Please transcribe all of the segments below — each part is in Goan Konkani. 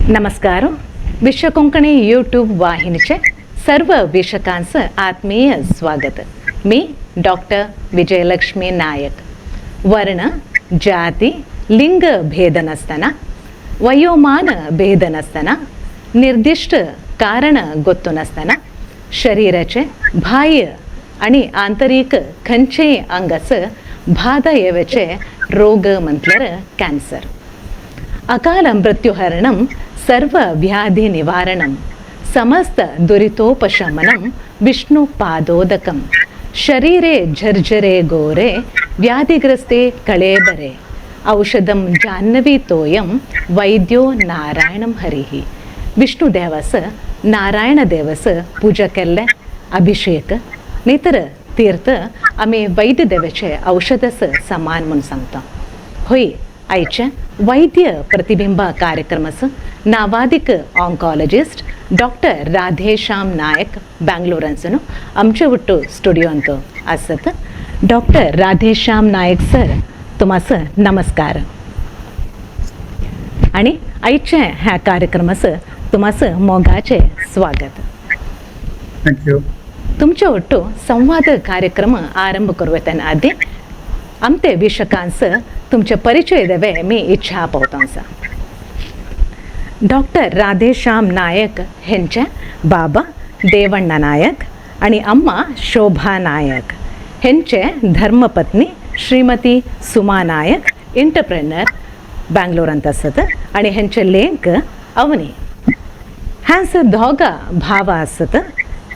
नमस्कार. विश्व कोंकणी यूट्यूब वाहिनीचे सर्व वीक्षकांचं आत्मीय स्वागत. मी डॉक्टर विजयलक्ष्मी नायक. वर्ण, जाती, लिंग भेद नसताना, वयोमान भेद नसताना, निर्दिष्ट कारण गोत्तु नासतना शरीराचे बाह्य आणि आंतरिक खंयचेय अंगाचं बाधा येवचे रोग म्हटल्यार कॅन्सर. अकाल मृत्युहरणं, सर्व व्याधी निवारणं, समस्त दुरितोपशमनं विष्णु पादोदकं. शरीरे जर्जरे घोरे व्याधिग्रस्ते कळेबरे औषधं जाह्नवी तोयं वैद्यो नारायणं हरिः. विष्णु देवास, नारायण देवास पूजा केल्ले अभिषेक नाहीतर तीर्थ आमी वैद्य देवाचे औषधस समान म्हूण सांगता. होय, आयच्या वैद्य प्रतिबिंब कार्यक्रमास नावादिक ऑन्कॉलॉजिस्ट डॉक्टर राधेश्याम नायक बँगलोरांसून आमचे ಒಟ್ಟು स्टुडियोंत आसत. डॉक्टर राधेश्याम नायक सर, तुमास नमस्कार आणि आयच्या ह्या कार्यक्रमास तुमास मोगाचे स्वागत. Thank you. तुमचे ಒಟ್ಟು संवाद कार्यक्रम आरंभ करूं आदी आमते वीक्षकांस तुमचे परिचय देवे मी इच्छा पावतांसा. डॉक्टर राधेश्याम नायक हेंचे बाबा देवण्ण नायक आणि अम्मा शोभा नायक. हेंचे धर्मपत्नी श्रीमती सुमा नायक, इंटरप्रेनर, बँगलोरांत आसत आणि हेंचे लेंक अवनी. हॅन्स दोगा भाव आसत.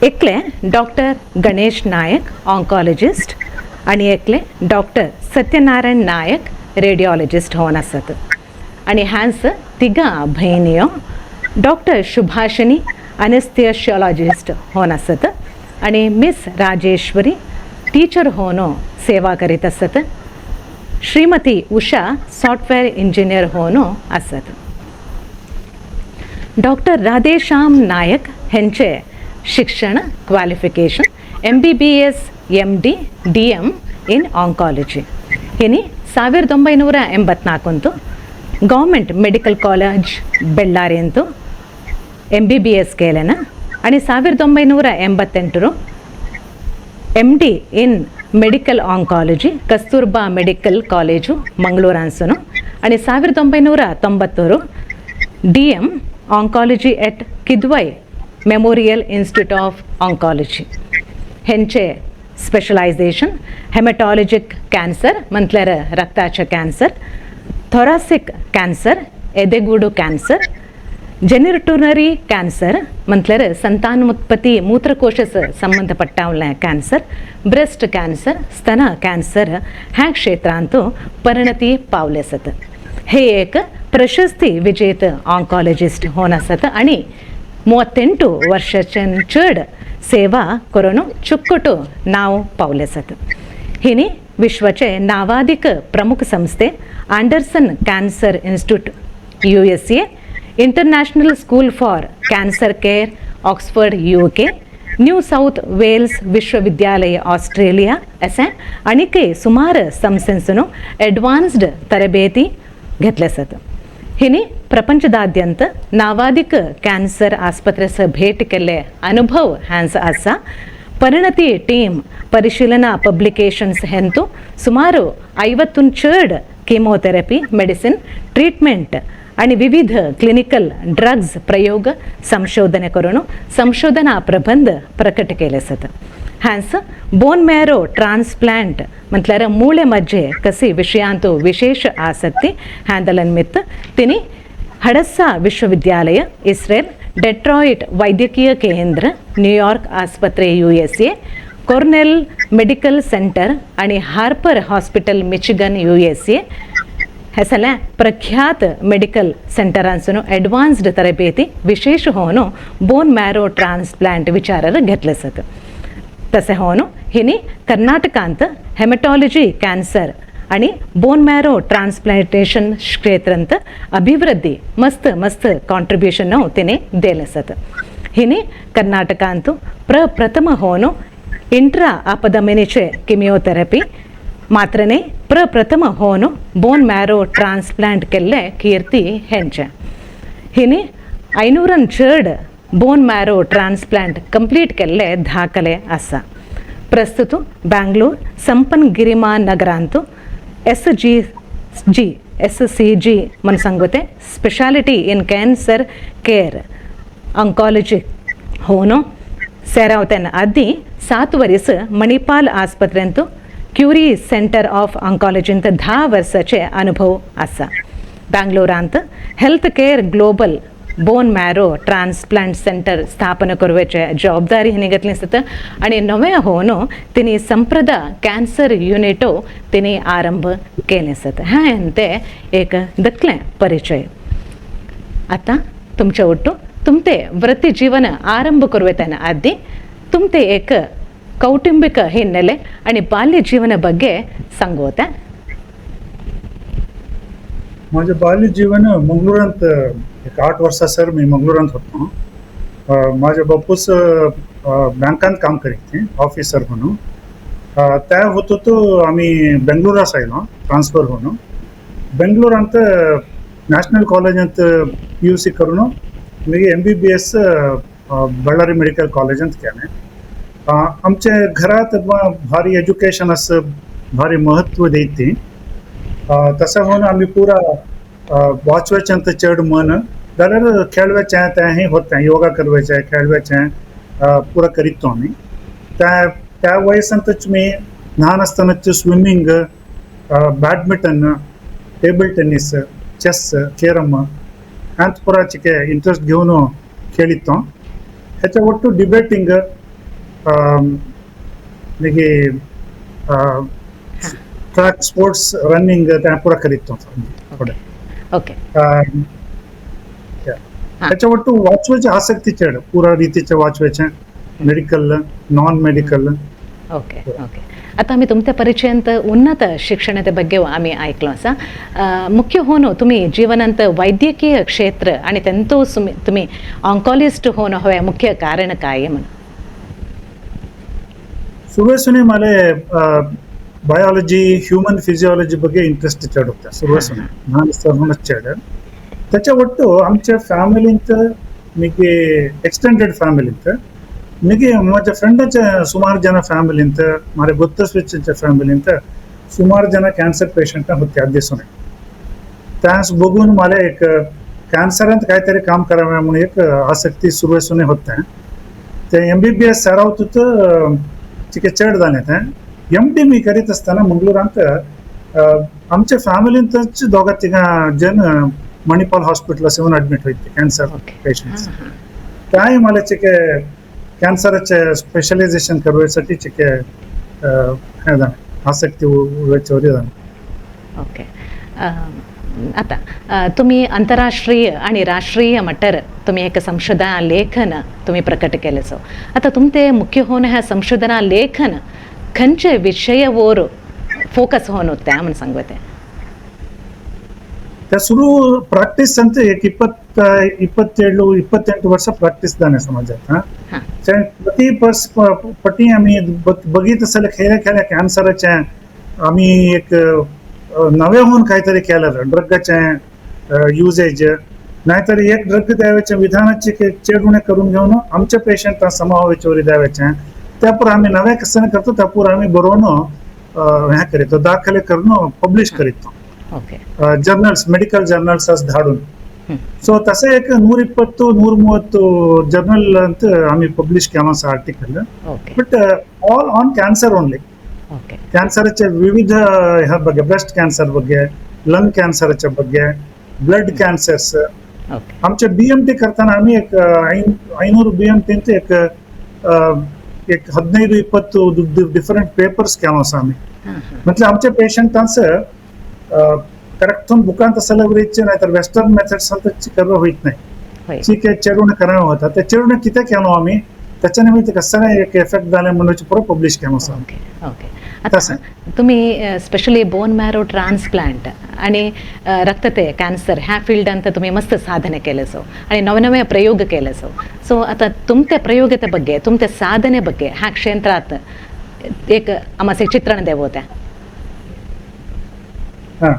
एकले डॉक्टर गणेश नायक, ऑन्कॉलॉजिस्ट आणि एकले डॉक्टर सत्यनारायण नायक, रेडिओलॉजिस्ट होवन आसत. आणि हॅन्स तिगा भयणीयो. डॉक्टर शुभाषिनी अनेस्थिशियोलॉजिस्ट होवन आसत आणि मिस राजेश्वरी टीचर होवन सेवा करीत आसत. श्रीमती उषा सॉफ्टवेअर इंजिनियर होवन आसत. डॉक्टर राधेश्याम नायक हेंचे शिक्षण qualification MBBS, MD, DM in oncology. हिनी 1984 ಅಂತೂ ಗೌರ್ಮೆಂಟ್ ಮೆಡಿಕಲ್ ಕಾಲೇಜ್ ಬೆಳ್ಳಾರಿ ಅಂತೂ ಎಂ ಬಿ ಬಿ ಎಸ್ ಕೇಲೆನ आणि 1988ರು MD in medical oncology, Kasturba medical college, ಮಂಗಳೂರಾನ್ಸುನು आणि 1990ರು DM oncology at Kidwai Memorial Institute of Oncology. हेंचे स्पेशलायझेशन हेमॅटॉलॉजिक कॅन्सर म्हटल्यार रक्ताचे कॅन्सर, थोरासिक कॅन्सर, एदೆಗೂಡು कॅन्सर, जेनिटुरिनरी कॅन्सर म्हटल्यार संतानोत्पत्ती मूत्रकोश संबंधपट्टावले कॅन्सर, ब्रेस्ट कॅन्सर, स्तन कॅन्सर ह्या क्षेत्रांत परिणती पावले आसत. हे एक प्रशस्ती विजेत ऑन्कॉलॉजिस्ट होवन आसत आणि 38 वर्षाच्यान चड सेवा करून चुक्कटो नाव पावले आसत. हिनी विश्वाचे नावादिक प्रमुख संस्थे Anderson cancer institute, USA, International School for Cancer Care, Oxford, UK, new south Wales विश्वविद्यालय, ऑस्ट्रेलिया असे आणिकय सुमार संस्थेंसून ॲडवान्स्ड तरबेती घेतले आसत. हिनी प्रपंचदाद्यंत नावादिक कॅन्सर आस्पत्रेस भेट केल्ले अनुभव हॅन्स आसा. परिणती टीम ಪರಿಶೀಲನಾ ಪಬ್ಲಿಕೇಶನ್ಸ್ ಹೆಂತು ಸುಮಾರು 50 चड किमोथेरपी, मेडिसिन, ट्रीटमेंट आणि विविध क्लिनिकल ड्रग्ज प्रयोग संशोधने करून संशोधना प्रबंध प्रकट केले आसत. हॅन्स बोन मॅरो ट्रान्सप्लांट म्हटल्यार मूळे मज्जे कसी विषयांत विशेष आसक्ती. हॅंदल निमित्त तिने हडस्सा विश्वविद्यालय, इस्रेल, डेट्रॉइट वैद्यकीय केंद्र, New York आस्पत्रे, USA, Cornell medical centre आणि Harper hospital, Michigan, USA हे सगळ्या प्रख्यात मेडिकल सेंटरांसून ॲडवान्स्ड तरबेती विशेष होवन बोन मॅरो ट्रान्सप्लांट विचारार घेतले आसत. तशें होवन हिनी कर्नाटकांत हेमटॉलॉजी कॅन्सर आणि बोन मॅरो ट्रान्सप्लांटेशन क्षेत्रांत अभिवृद्धी मस्त मस्त कॉन्ट्रिब्युशन तिने दिलें आसत. हिनी कर्नाटकांत प्रप्रथम होवन इंट्रा अपधमनीचे किमियोथेरपी मात्र न्ही, प्रप्रथम होवन बोन मॅरो ट्रान्सप्लांट केल्ले कीर्ती हेंचे. हिनी 500 चड बोन मॅरो ट्रान्सप्लांट कंप्लीट केल्ले दाखले आसा. प्रस्तुत बँगलोर संपनगिरिमा नगरांत SCG म्हण सांगते speciality in cancer care oncology होनो सेरावतेन आदी 7 वरीस मणिपाल आस्पत्रेंत क्युरी सेंटर ऑफ ऑन्कॉलॉजींत 10 वर्साचे अनुभव आसा. बँगलोरांत health care global bone marrow transplant centre स्थापन करपाचे जबाबदारी हिणी घेतली आसता आनी नवें होवन तिणी संप्रदा कॅन्सर युनिटो तिणी आरंभ केलें आसता. हें ते एक दकलें परिचय. आतां तुमचे ಒಟ್ಟು तुमते ವೃತ್ತಿ ಜೀವನ ಆರಂಭ ಕರುವೆತನ ಆದಿ तुमते एक ಕೌಟುಂಬಿಕ ಹಿನ್ನೆಲೆ आणि ಬಾಲ್ಯ ಜೀವನ ಬಗ್ಗೆ सांगोता. माझे बाल्य जीवन मंगलोरांत एक 8 वर्सां सर मी मंगलोरांत होतो. माझे बापूस बँकांत काम करीत ऑफिसर म्हणून. त्या होतो तो आम्ही बेंगलोरास आयलो ट्रान्सफर होऊन. बेंगलोरांत नॅशनल कॉलेजांत PUC करून मागीर MBBS Ballari medical कॉलेजांत केलें. आमचे घरात भारी एज्युकेशन असं भारी महत्व देती. तसं होऊन आम्ही पुरा वाचवायचें चड मन जाल्यार खेळवाचें तेंय होतें, योगा करवायचें, खेळवाचें पुरा करीत तो आमी. त्या त्या वयसांतच मी ल्हान आसतनाच swimming, badminton, table tennis, chess, carrom ह्यांत पुरा चिके इंट्रस्ट घेवन खेळीत तो. ह्याच्या ಒಟ್ಟು ಡಿಬೇಟಿಂಗ್, मागीर ट्रॅक स्पोर्ट्स रनिंग तें पुरा करीत तो थोडें. ओके. त्याच्या ಒಟ್ಟು वाचवायची आसक्ती चड पुरा रितीचे वाचवायचें, medical, non medical. Okay okay. आता आमी तुमच्या परिचयांत उन्नत शिक्षणाच्या ಬಗ್ಗೆ आमी आयकलो आसा. मुख्य होऊन तुम्ही जीवनांत वैद्यकीय क्षेत्र आणि तेंतो तुम्ही ऑन्कॉलॉजिस्ट होणं हवे मुख्य कारण काय म्हणून? सुरुवातीने मला ಬಯಾಲಜಿ, ಹ್ಯೂಮನ್ ಫಿಸಿಯಾಲಜಿ ಬಗ್ಗೆ ಇಂಟ್ರೆಸ್ಟ್ चड होता सुरुवातीने ल्हान आसतनाच चड. त्याच्या ಒಟ್ಟು आमच्या फॅमिलींत मागीर एक्सटेंडेड फॅमिलींत मागीर म्हज्या फ्रेंडाच्या सुमार ಜನ ಫ್ಯಾಮಿಲಿಂತ ಮಾರೆ ಗೊತ್ತ ಫ್ಯಾಮಿಲಿಂತ ಸುಮಾರು ಜನ कॅन्सर पेशंट होते आधीसून. त्यास बघून मला एक कॅन्सरांत काहीतरी काम करावे म्हणून एक आसक्ती सुरवेसून होते. ते MBBS सरावतूच चिके चड जालें. तें MD मी करीत असताना मंगलोरांत आमच्या फॅमिलींतच दोगा तिगा जन मणिपाल हॉस्पिटल येवन ऍडमिट होते कॅन्सर पेशंट्स. त्याय मला चिके कॅन्सराचे स्पेशलायझेशन करण्यासाठी चिके हे जालें आसक्ती उरची जालें. ओके. आता तुम्ही आंतरराष्ट्रीय आणि राष्ट्रीय मट्टर तुम्ही एक संशोधना लेखन तुम्ही प्रकट केले. सो आता तुमते मुख्य होऊन ह्या संशोधना लेखन खंयचे विषयावर फोकस होऊन होते म्हणून सांगते? त्या सुरू ಪ್ರಾಕ್ಟೀಸ್ ಅಂತ एक 27 28 वर्ष ಪ್ರಾಕ್ಟೀಸ್ जाणे समाजात. प्रति पटी आम्ही बघित असेल खेळ्या खेळ्या कॅन्सराचे आम्ही एक नवे होऊन काहीतरी केलं ड्रगाचे युजेज, नाहीतर एक ड्रग द्यावेचे विधानाचे चेडूणे करून घेऊन आमच्या पेशंट समावेचे द्यावेचे. त्यापूर आम्ही नव्या कसं करतो त्यापूर आम्ही बरोवन ह्या करीतो, दाखले करून पब्लिश करीतो. जर्नल्स, मेडिकल जर्नल्स असं धाडून. सो तसे एक 120 130 जर्नल ಅಂತ आम्ही पब्लिश केला article. But all on cancer only. कॅन्सरचे विविध ह्या ಬಗ್ಗೆ, ब्रेस्ट कॅन्सर ಬಗ್ಗೆ, लंग कॅन्सरच्या ಬಗ್ಗೆ, ब्लड कॅन्सर्स. आमचे BMT करताना आम्ही एक 500 BMT ಅಂತ एक एक 15-20 डिफरंट पेपर्स केलो आसा आम्ही. म्हटल्यार आमचे पेशंटांस करेक्ट बुकांत सलवरीचे नाही तर वेस्टर्न मेथड्स करवा होत नाही. ठीक आहे, चेडून करावं होता ते चेडून किती केलो आम्ही त्याच्या निमित्त कसं एक एफेक्ट झाले म्हणून पुरो पब्लिश केलो आसा. Okay okay. आता तुम्ही स्पेशली बोन मॅरो ट्रान्सप्लांट आणि रक्त ते कॅन्सर ह्या फील्डांत तुम्ही मस्त साधने केले सो आणि नवे नवे प्रयोग केले सो. सो आता तुमच्या प्रयोगाच्या ಬಗ್ಗೆ, तुमच्या साधने ಬಗ್ಗೆ ह्या क्षेत्रात एक आम्हाला चित्रण देव होत्या. हां,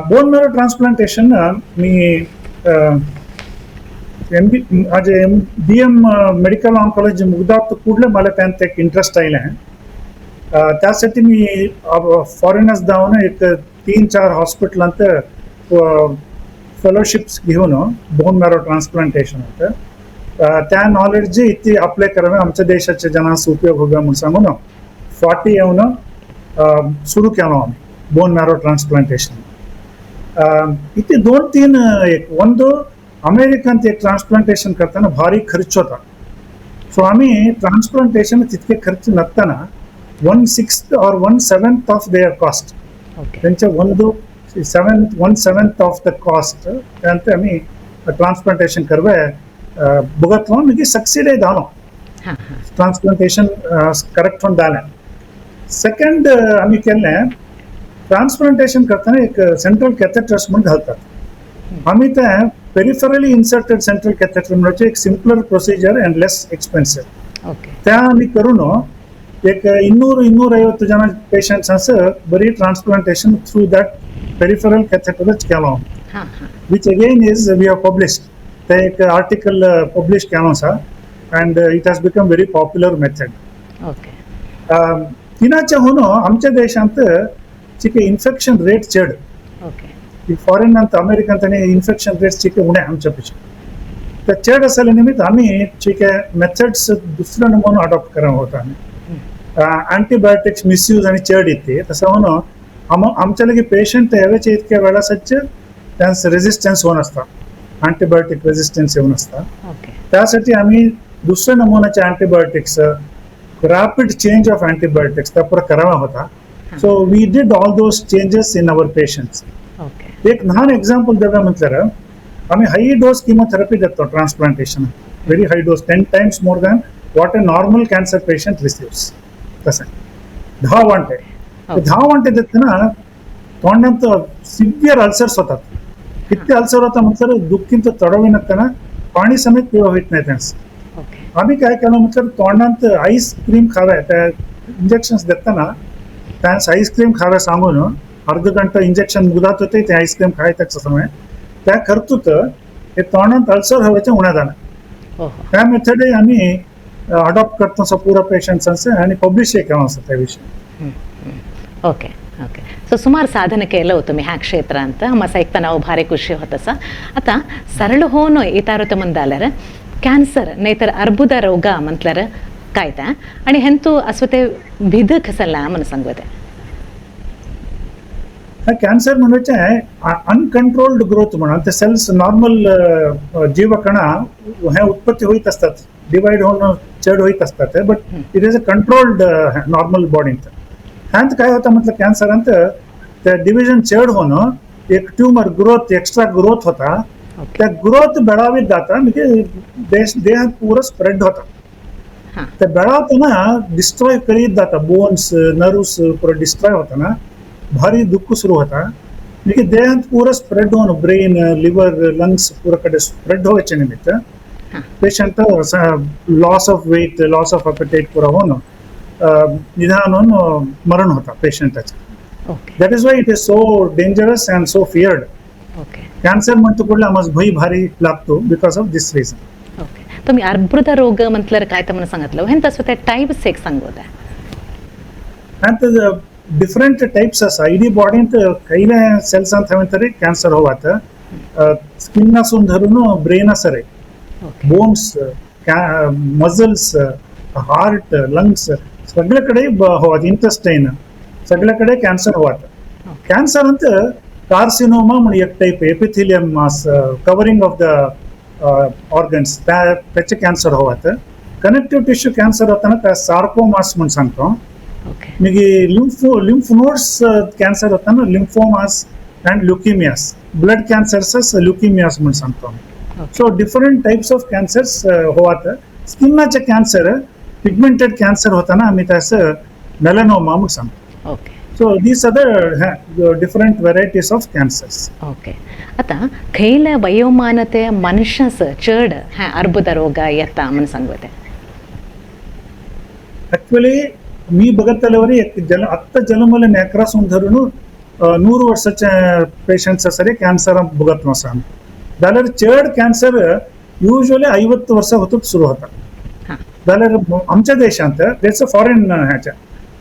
बोन मॅरो ट्रान्सप्लांटेशन मी एम बी आज M B M medical oncology मुगदात ಕೂಡಲೇ मला त्यांत एक इंटरेस्ट आयलें. त्यासाठी मी फॉरेनर्स जावन एक 3-4 हॉस्पिटलांत फेलोशिप्स घेऊन बोन मॅरो ट्रान्सप्लांटेशन होतं त्या नॉलेज जे इथे अप्लाय करावे आमच्या देशाच्या जनांचा उपयोग होगा म्हणून सांगून फाटी येवन सुरू केलो आम्ही बोन मॅरो ट्रान्सप्लांटेशन. इथे 2-3 एक ಒಂದು अमेरिकन ते ट्रान्सप्लांटेशन करताना भारी खर्च होता. सो आम्ही ट्रान्सप्लांटेशन तितके खर्च नसताना 1/6 or 1/7 of their cost, त्यांच्या ಒಂದು 1/7 ऑफ the cost त्यांत आम्ही ट्रान्सप्लांटेशन करवे बघतलो मागीर सक्सीडय जालो. हां हां ट्रान्सप्लांटेशन करेक्ट होऊन जालें. सेकंड आम्ही केल्लें ट्रान्सप्लांटेशन करतना एक सेंट्रल कॅथेटर्स म्हूण घालतात. आम्ही ते पेरिफरली इन्सर्टेड सेंट्रल कॅथेटर म्हणजे एक simpler procedure and less expensive. त्या आम्ही करून एक 200-250 जण पेशंट्स बरी ट्रान्सप्लांटेशन थ्रू that peripheral कॅथेटरच केलो, हां हां which again is we have published. ते एक आर्टिकल पब्लिश केलो आसा and it has become very popular method. तिनाच्या हून आमच्या देशांत चिके इन्फेक्शन रेट चड. ಈ ಫಾರಿನ್ ಅಂತ अमेरिकन ताणी इन्फेक्शन रेट चिके उणे आमच्या पेक्षा. तर चड असल्या निमित्त आम्ही चिके मेथड्स दुसऱ्या नमुना अडॉप्ट करा होता. आम्ही अँटीबायोटिक्स मिसयूज आणि चड येते तसं म्हणून आमच्या लगे पेशंट यावेचे इतक्या वेळा सच्च त्यांचं रेजिस्टन्स होऊन असता, अँटीबायोटिक रेजिस्टन्स येऊन असता. त्यासाठी आम्ही दुसऱ्या नमुन्याचे antibiotics, rapid change of antibiotics त्या पुरा करावा होता. So we did all those changes in our patients. एक लहान एक्झाम्पल देऊया म्हटल्यार आम्ही हाय डोस किमोथेरपी देतो transplantation, very high dose, 10 times more than what a normal cancer patient receives. तसं 10 वांटे 10 वांटे देताना तोंडांत सिव्हिअर अल्सर्स होतात. किती अल्सर होता म्हटल्यार दुःखींत तडविनताना पाणी समेत पिवा होत नाही त्यांचं. आम्ही काय केलं म्हटल्यार तोंडांत आईस्क्रीम खावे, त्या इंजेक्शन्स देताना त्यांस आईस्क्रीम खावे सांगून अर्ध घंटा इंजेक्शन मुगदात होते ते आईस्क्रीम खाय त्याचा समय त्या करतूत हे तोंडांत अल्सर हवेचे उण्या जाणार. त्या मेथड आम्ही अडॉप्ट करतो असं पुरा पेशंट्स आणि पब्लिश केलं असं त्या विषयी. ओके ओके सो सुमार साधನೆ केलं तुम्ही ह्या क्षेत्रांत आम्हा ऐकता ನಾವು ಭಾರಿ ಖುಷಿ होतಸ. आता सरळ होऊन इतारत ಮುಂದಾಲर कॅन्सर नाहीतर अर्बुद रोग म्हटल्यार काय त्या आणि हेंतु अस्वते भिद खसला म्हणून सांगते. कॅन्सर म्हणजे अनकंट्रोल्ड ग्रोथ म्हणून ते सेल्स नॉर्मल जीवकण हे उत्पत्ती होईत असतात, डिवाइड होऊन चढ होईत असतात, but it is a controlled normal बॉडींत. ह्यांत काय होतं म्हटलं कॅन्सरांत त्या डिव्हिजन चढ होऊन एक ट्यूमर ग्रोथ एक्स्ट्रा ग्रोथ होता. त्या ग्रोथ बेळावीत जाता म्हणजे देहात पुरं स्प्रेड होता. त्या बेळावताना डिस्ट्रॉय करीत जाता, बोन्स नर्व्स पुरं डिस्ट्रॉय होताना भारी दुःख सुरू होता. म्हणजे देहात पुरं स्प्रेड होऊन ब्रेन लिव्हर लंग्स पुरं कडे स्प्रेड व्हायचे निमित्त patient loss of weight loss of appetite पुरं होऊन निधान होऊन मरण होता पेशंटाचे. That is why it is so dangerous and so feared. Cancer म्हणतो कुठला आम्हाला भय भारी लागतो because of this reason. तुम्ही अर्बुद रोग म्हटल्यार काय तर म्हणून सांगितलं हें तसं टायप्स एक सांगता. आनी डिफरंट टायप्स आसा इडी बॉडींत खंयले सेल्सांत हांवें तरी कॅन्सर होवात, स्किनासून धरून ब्रेन आसा रे, बोन्स, मजल्स, हार्ट, लंग्स सगळे कडे होवात, इंटेस्टाइन सगळे कडे कॅन्सर होवात. कॅन्सर अंत कार्सिनोमा म्हणून एक type epithelium covering of the organs त्याचे कॅन्सर होवात. कनेक्टिव्ह टिश्यू कॅन्सर होताना त्या सार्कोमास म्हणून सांगतो. मागीर लिम्फ नोड्स कॅन्सर होताना lymphomas and leukaemias, blood cancers leukaemias म्हणून सांगतो आमी. So different types of cancers होवात. स्किनाचे कॅन्सर पिगमेंटेड कॅन्सर होताना आमी त्यास मेलनोमा म्हणून सांगतो. So these are the different varieties of cancers. आता खंयले वयोमानते मनुष्यास चड ह्या अर्बुद रोग येता म्हणून सांगते. ॲक्च्युअली मी बघत एक जल आत्ता जन्मले नेकरासून धरून 100 वर्षाच्या पेशंट्स सरी कॅन्सर बघत आसा आमी. जाल्यार चड कॅन्सर यूजुअली 50 वर्सां वतूच सुरू होता. जाल्यार आमच्या देशांत, that's a foreign ह्याच्या,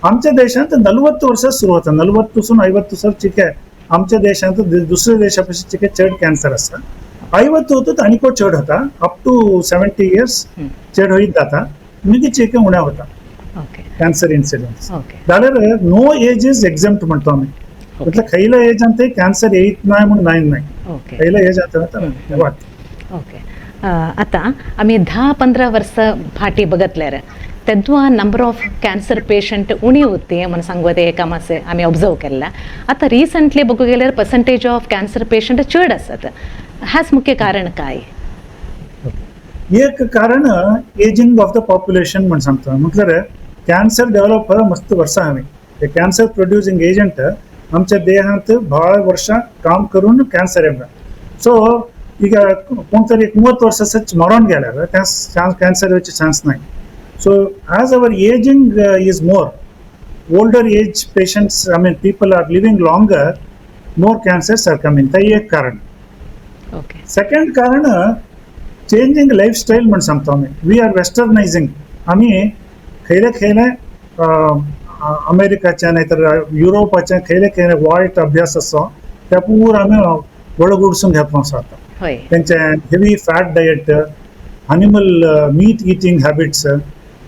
आमच्या देशांत 40 वर्सां सुरू होता. 40 पासून 50 वर्सां चिके आमच्या देशांत दुसऱ्या देशा पेक्षा चिके चड कॅन्सर आसा. 50 होतो आनीको चड होता, अप टू 70 इयर्स चड होईत जाता, मागीर चिके उण्या होता कॅन्सर इन्सिडन्स. जाल्यार नो एज is exempt म्हणतो आमी. म्हटल्यार खयल्या एजान ते कॅन्सर येयत नाय म्हूण नाय नाय, खयल्या एज आतां वाट. ओके. आतां आमी 10-15 वर्सां फाटीं बघतल्यार तेद्वा नंबर ऑफ कॅन्सर पेशंट उणी उरती म्हणून सांगू ते एका मातशें आमी ऑब्जर्व केल्ला. आतां रिसंटली बघूंक गेल्यार पर्संटेज ऑफ कॅन्सर पेशंट चड आसात. हाच मुख्य कारण काय? एक कारण एजिंग ऑफ the population म्हण सांगता. म्हटल्यार कॅन्सर डेव्हलप मस्त वर्सां हांवें कॅन्सर प्रोड्युसिंग एजंट आमच्या देहांत भाळ वर्षां काम करून कॅन्सर येता. सो ಈಗ कोण तरी एक 30 वर्सां सच मरोन गेल्यार त्या कॅन्सर येवचे चान्स नाही. So as our ageing is more, older age patients, I mean people are living longer, more cancers are coming. ते एक कारण. सेकंड कारण चेंजिंग लायफ स्टायल म्हण सांगतो आमी. We are वेस्टर्नायझिंग. आमी खयले खयले अमेरिकाचे नाही तर युरोपाचे खयले खयले वायट अभ्यास आसा त्या पूरा आमी ಒಳಗೂಡ್ಸೋಂಗ್ घेतलो आसा आतां. तेंचे heavy fat diet, animal meat eating habits,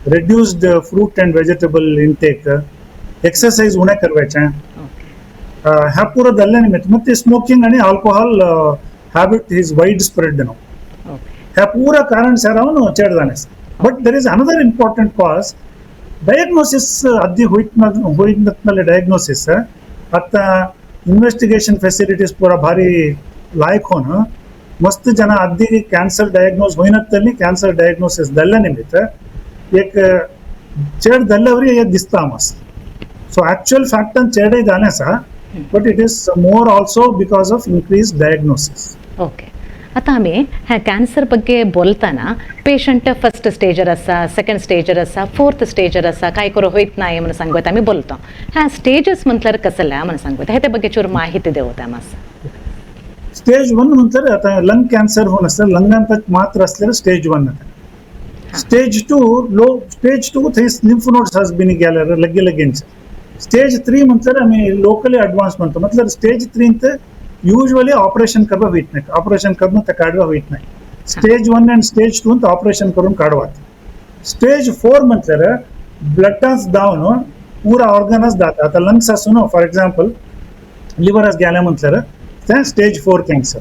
reduced fruit and vegetable intake, exercise उणें करपाचें, ह्या पुरो जाल्ल्या निमित्त, ಮತ್ತೆ स्मोकिंग आनी alcohol habit is wide spread न्हू. ह्या पुरा कारण सेरावन चड जालें. But there is another important cause, diagnosis अद्दी होयत डायग्नोसिस. आतां इन्वेस्टिगेशन फॅसिलिटीज पुरा भारी लायक होन मस्त जನ अद्दी कॅन्सर डायग्नोज होईनत्तली कॅन्सर डायग्नोसिस जाल्ल्या निमित्त एक चड जाल्ल्यावरी हे दिसता मस्त. सो ऍक्च्युअल फॅक्टान चडय जालें आसा, but it is more also because of increase diagnosis. आतां आमी ह्या कॅन्सर ಬಗ್ಗೆ बोलतना पेशंट फर्स्ट स्टेजर आसा, सेकंड स्टेजर आसा, फोर्थ स्टेजर आसा, काय करो होयत नाय म्हणून सांगता आमी बोलतो. ह्या स्टेजस म्हटल्यार कसल्या म्हणून सांगता, हे ಬಗ್ಗೆ चूर माहिती देवता मातसो. स्टेज 1 म्हटल्यार आतां लंग कॅन्सर होऊन आसता, लंगांत मात्र असल्यार स्टेज 1 आतां. स्टेज 2 लो, स्टेज 2 थंय लिम्फ नोड्स आस बीन गेल्यार लग्गे लगेच. स्टेज 3 म्हटल्यार आमी लोकली अडवान्स म्हणतो. म्हटल्यार स्टेज 3 यूजुअली ऑपरेशन करपा वयत नाही, ऑपरेशन करून ते काडवा वयत नाही. स्टेज 1 आनी स्टेज 2 ऑपरेशन करून काडवात. स्टेज 4 म्हटल्यार ब्लडांच जावन पुरा ऑर्गनच जाता. आतां लंग्स आसूं न्हू, फॉर एग्जाम्पल लिवरास गेलें म्हटल्यार तें स्टेज 4 कॅन्सर.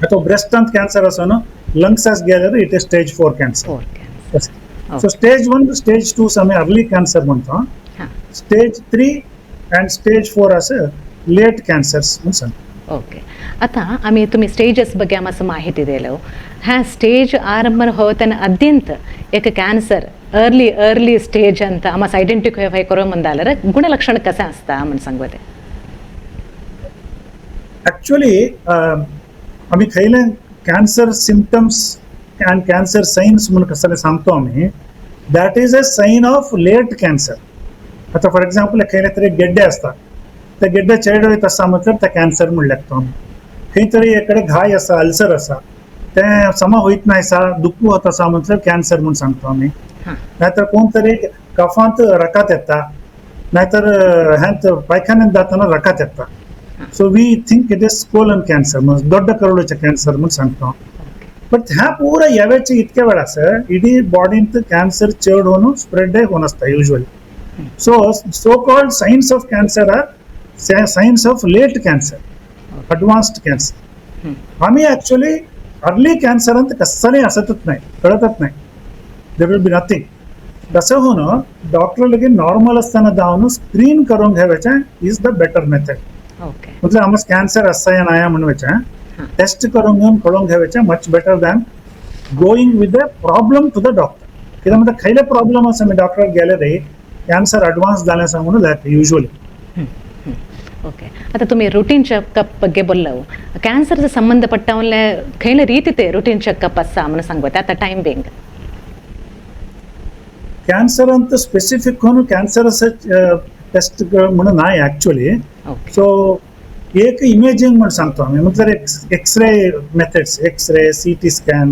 आतां ब्रेस्टांत कॅन्सर आसूं न्हू, लंग्सास गेल्यार it is stage 4 cancer. So stage 1 stage 2 आमी अर्ली कॅन्सर म्हणतो. स्टेज 3 अँड स्टेज 4 आसा लेट कॅन्सर्स म्हूण सांगता. आतां आमी तुमी स्टेजस ಬಗ್ಗೆ मातसो माहिती दिलो. ह्या स्टेज आरंभ हो तेन्ना अत्यंत एक कॅन्सर अर्ली अर्ली स्टेज ಅಂತ आमास आयडेंटिफाय करूं म्हण जाल्यार गुणलक्षण कशें आसता म्हण सांगू ते. ऍक्च्युअली आमी खयले cancer symptoms and cancer signs म्हूण कसले सांगतो आमी, that is a sign of late cancer. आतां फॉर एग्जाम्पल खंयले तरी गेड्डे आसता, ते गेड्डे चेड वयत आसा म्हटल्यार ते कॅन्सर म्हण लेखतो आमी. खंय तरी एक कडेन घाय आसा, अल्सर आसा, तें समा वयत ना आसा, दुखू वता आसा म्हटल्यार कॅन्सर म्हूण सांगतो आमी. नाहीतर कोण तरी कफांत रकात येता, नाहीतर ह्यांत पायखान्यांत जातना रकात येता. So we think it is colon cancer, म्हणजे ದೊಡ್ಡ ಕರುಳುचे कॅन्सर म्हूण सांगतो. बट ह्या पुरा येव्याचे इतके वेळ आसा इडी बॉडींत कॅन्सर चड होऊन स्प्रेड होऊन आसता usually. So so called signs of cancer are signs of late cancer, advanced cancer. आमी ऍक्च्युअली अर्ली कॅन्सरांत कसलें आसतच नाही, कळतच नाही, there will be nothing. तसं होऊन डॉक्टर लगेच नॉर्मल असताना जाऊन स्क्रीन करून घेवायचें is the better method. म्हटल्यार आमकां कॅन्सर आसा या नाया म्हणून टेस्ट करून घेवन कळोवन घेवायचें much better than going with a problem to the doctor. कित्याक म्हणटा खंयले प्रॉब्लम आसा आमी डॉक्टराक गेले रे कॅन्सर अडवान्स जालें आसा म्हणून जाता युजुअली. आता तुम्ही रुटीन चेकअप ಬಗ್ಗೆ बोललो, कॅन्सरचे संबंधपट्टावले खंयले रीती ते रुटीन चेकअप आसा म्हणून सांगता आता टायम बिंग. कॅन्सर ಅಂತ स्पेसिफिक होऊन कॅन्सर टेस्ट म्हणून नाही ऍक्च्युअली. सो एक इमेजिंग म्हण सांगतो आमी, म्हटल्यार x-ray methods, x-ray, CT scan,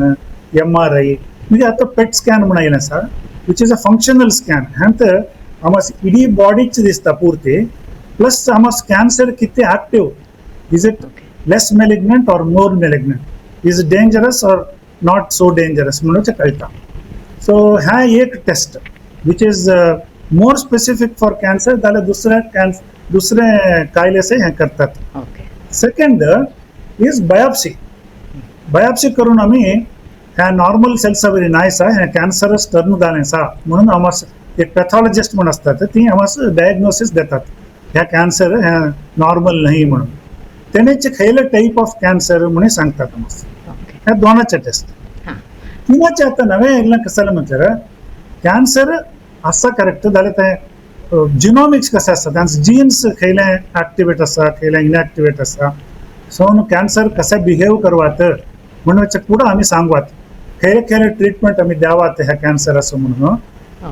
MRI. म्हणजे आतां पेट स्कॅन म्हण आयलें आसा, which is a functional scan. ह्यांत आमकां इडी बॉडीच दिसता पुर्ती, प्लस आमकां कॅन्सर कितें active, is it less malignant or more malignant, is dangerous or not so dangerous म्हणून ते कळटा. सो ह्या एक test which is more specific for cancer, जाल्यार दुसऱ्या कॅन्सर, दुसरे कायलेसे हें करतात. Second is biopsy. बायोप्सी करून आमी ह्या नॉर्मल सेल्सा वरी नाय आसा, हें कॅन्सरस टर्न जालें आसा म्हणून आमकां एक पॅथॉलॉजिस्ट म्हूण आसतात, ती आमकां डायग्नोसीस देतात, ह्या कॅन्सर हें नॉर्मल न्हय म्हणून. तेणेच खंयले टायप ऑफ कॅन्सर म्हणून सांगतात आमकां. ह्या दोनाचे टेस्ट. तिनाचे आतां नवें येयल्लें कसलें म्हटल्यार, कॅन्सर आसा करेक्ट जाल्यार तें जिनोमिक्स कशें आसा, तांचे जिन्स खंयले एक्टिवेट आसा, खंयले इनएक्टिवेट आसा, सो कॅन्सर कशें बिहेव करवात म्हणून पुढं आमी सांगवात, खंयले खंयले ट्रिटमेंट आमी द्यावात ह्या कॅन्सर आसा म्हणून,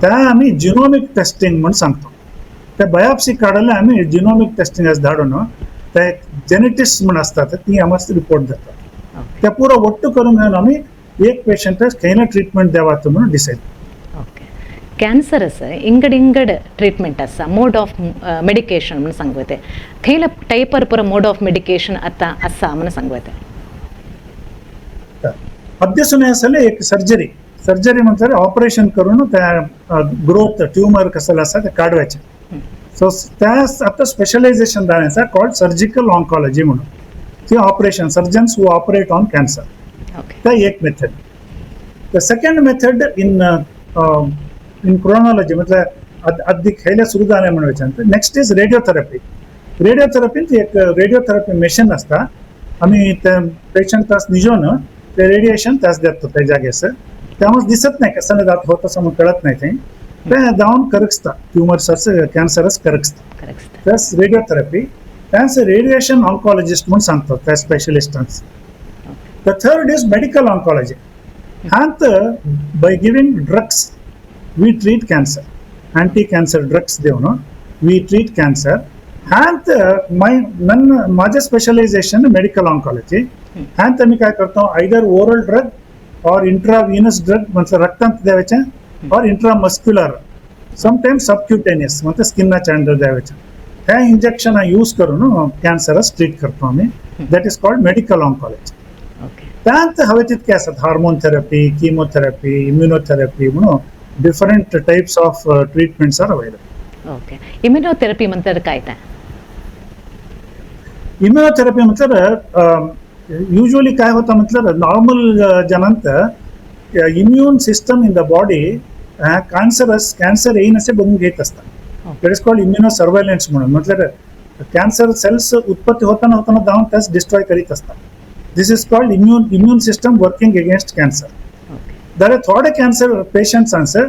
त्या आमी जिनोमीक टेस्टिंग म्हूण सांगता. ते बायोप्सी काडले आमी जिनोमीक टेस्टिंग धाडून ते जेनेटिक्स म्हूण आसतात, ती आमकां रिपोर्ट दितात. ते पुरो ಒಟ್ಟು करून घेवन आमी एक पेशंट खंयले ट्रिटमेंट द्यावात म्हणून डिसायड. ओके, कॅन्सर आसा, इंगड इंगड ट्रिटमेंट आसा, मोड ऑफ मेडिकेशन म्हणून सांगू येते. खंयले टायपर पुरो मोड ऑफ मेडिकेशन आतां आसा म्हणून सांगू येते? अध्यसून आसले एक सर्जरी. सर्जरी म्हटल्यार ऑपरेशन करून त्या ग्रोथ ट्युमर कसले आसा ते काडवायचे. सो त्या आतां स्पेशलायझेशन जालें आसा, कॉल्ड सर्जिकल ऑन्कॉलॉजी म्हणून. ती operation, surgeons who operate on cancer. त्या एक method. The second method in chronology म्हटल्यार अद्दी खयले सुरू जालें म्हणून विचार, नेक्स्ट is radiotherapy. रेडिओथेरपींत एक रेडिओथेरपी मशीन आसता, आमी ते पेशंट निजोन ते रेडिएशन त्यास देता. त्या जाग्यार त्यामुळे दिसत नाही, कसं जात होत असं म्हणून कळत नाही. ते ते जावन करगसता, ट्युमर्स, कॅन्सरस करगसता. करेक्ट. प्लस रेडिओथेरपी, त्यास रेडिएशन ऑन्कॉलॉजिस्ट म्हणून सांगतात त्या स्पेशलिस्टांस. The third is medical oncology. हांत by giving drugs we treat cancer. Anti cancer drugs दिवन we treat cancer. हांत माय ನನ್ನ माझे स्पेशलायझेशन मेडिकल ऑन्कॉलॉजी. हांत आमी काय करतो, either oral drug or intravenous drug म्हटल्यार रक्तांत द्यावायचें, ऑर इंट्रामस्क्युलर, समटायम्स सबक्युटेनियस म्हणजे स्किनाच्या अंडर द्यावायचें. ह्या इंजेक्शन यूज करून कॅन्सरस ट्रीट करतो आमी. That is called medical oncology. त्यात हवे तितके आसात, हार्मोन थेरपी, किमोथेरपी, इम्युनोथेरपी म्हणून different types of treatments are available. Okay, immunotherapy म्हणतात काय ते? इम्युनोथेरपी म्हटल्यार युज्वली काय होतं म्हटल्यार, normal जनांत immune system in the body cancerous cancer येईन असे बघून घेत असतात. That is called immuno surveillance म्हणून. म्हटल्यार कॅन्सर सेल्स उत्पत्ती होताना होताना जाऊन त्यास डिस्ट्रॉय करीत असतात. This is called immune system working against cancer. जाल्यार थोडे कॅन्सर पेशंट्सांचे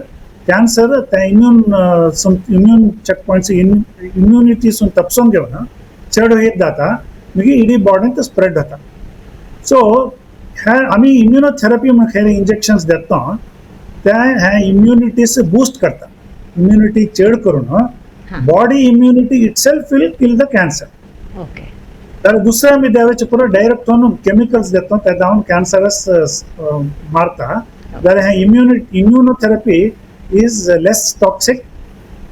कॅन्सर त्या इम्यून चेक पॉयंट्स, इम्युनिटीसून तपसून घेवन चड येत जाता, मागीर इडी बॉडींत स्प्रेड जाता. सो ह्या आमी इम्युनोथेरपी म्हणून इंजेक्शन्स देता, त्या ह्या इम्युनिटीस बूस्ट करता. इम्युनिटी चड करून body immunity itself will kill the cancer. तर दुसरे आमी द्यावेचे पुरो डायरेक्ट केमिकल्स देतो, ते जावन कॅन्सरस मारता. जाल्यार हे immunotherapy is less toxic,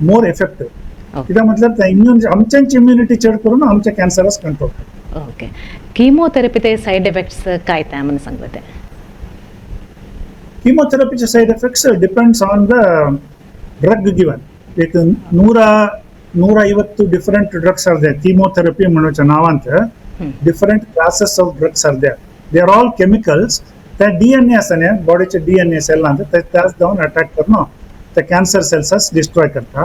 more effective. कित्याक म्हटल्यार ते इम्युन आमच्यांची इम्युनिटी चड करून आमच्या कॅन्सरस कंट्रोल करता. ओके, किमोथेरपी ते सायड इफेक्ट्स काय ते म्हणून सांगू ते? किमोथेरपीचे side effects depends on the drug given. एक 150 different drugs are there. Chemotherapy म्हणूच्या नावांत different classes of drugs are there. They are all chemicals. त्या डीएनए आसा न्ही, बॉडीचे डीएनए सेल ते त्याच जावन अटॅक करून ते कॅन्सर सेल्सास डिस्ट्रॉय करता.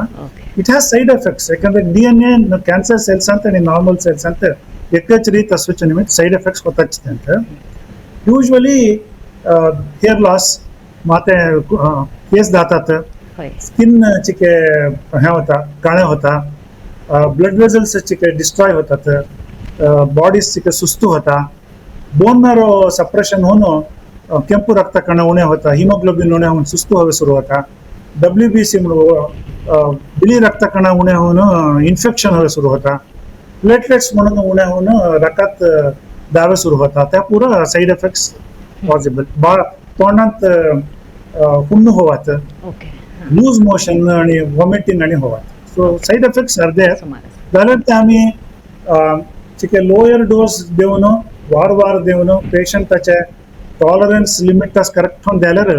It has side effects, ಯಾಕಂದ್ರೆ डीएनए कॅन्सर सेल्स ಅಂತ आणि नॉर्मल सेल्स ಅಂತ एकच रीत असोचे निमित्त साईड एफेक्ट्स होताच ಅಂತ. युज्वली हेअर लॉस, माते केस जातात, स्किन चिके हे होता, काळे होता, ब्लड वेसल्स चिके डिस्ट्रॉय होतात, बॉडीज चिके सुस्तू होता, बोन मॅरो सप्रेशन होऊन ಕೆಂಪು ರಕ್ತ ಕಣ ಉಣೆ होता, ಹಿಮೋಗ್ಲೋಬಿನ್ ಉಣೆ होऊन सुस्तू हवे सुरू होता, डब्ल्यू बी सी बिळी रक्त कण उणे होऊन इन्फेक्शन हवे सुरू होता. प्लेटलेट्स म्हणून उणे होऊन रकात दावे सुरू होता. त्या पुरा साईड इफेक्ट्स पॉसिबल. बा तोंडात हुण्णು होवात, लूज मोशन आणि वॉमिटिंग आणि होवात. So side effects are there. सुमार जाल्यार ते आमी चिके लोयर डोस देवन, वार वार देवन, पेशंटाचे टॉलरन्स लिमिट करेक्ट जाल्यार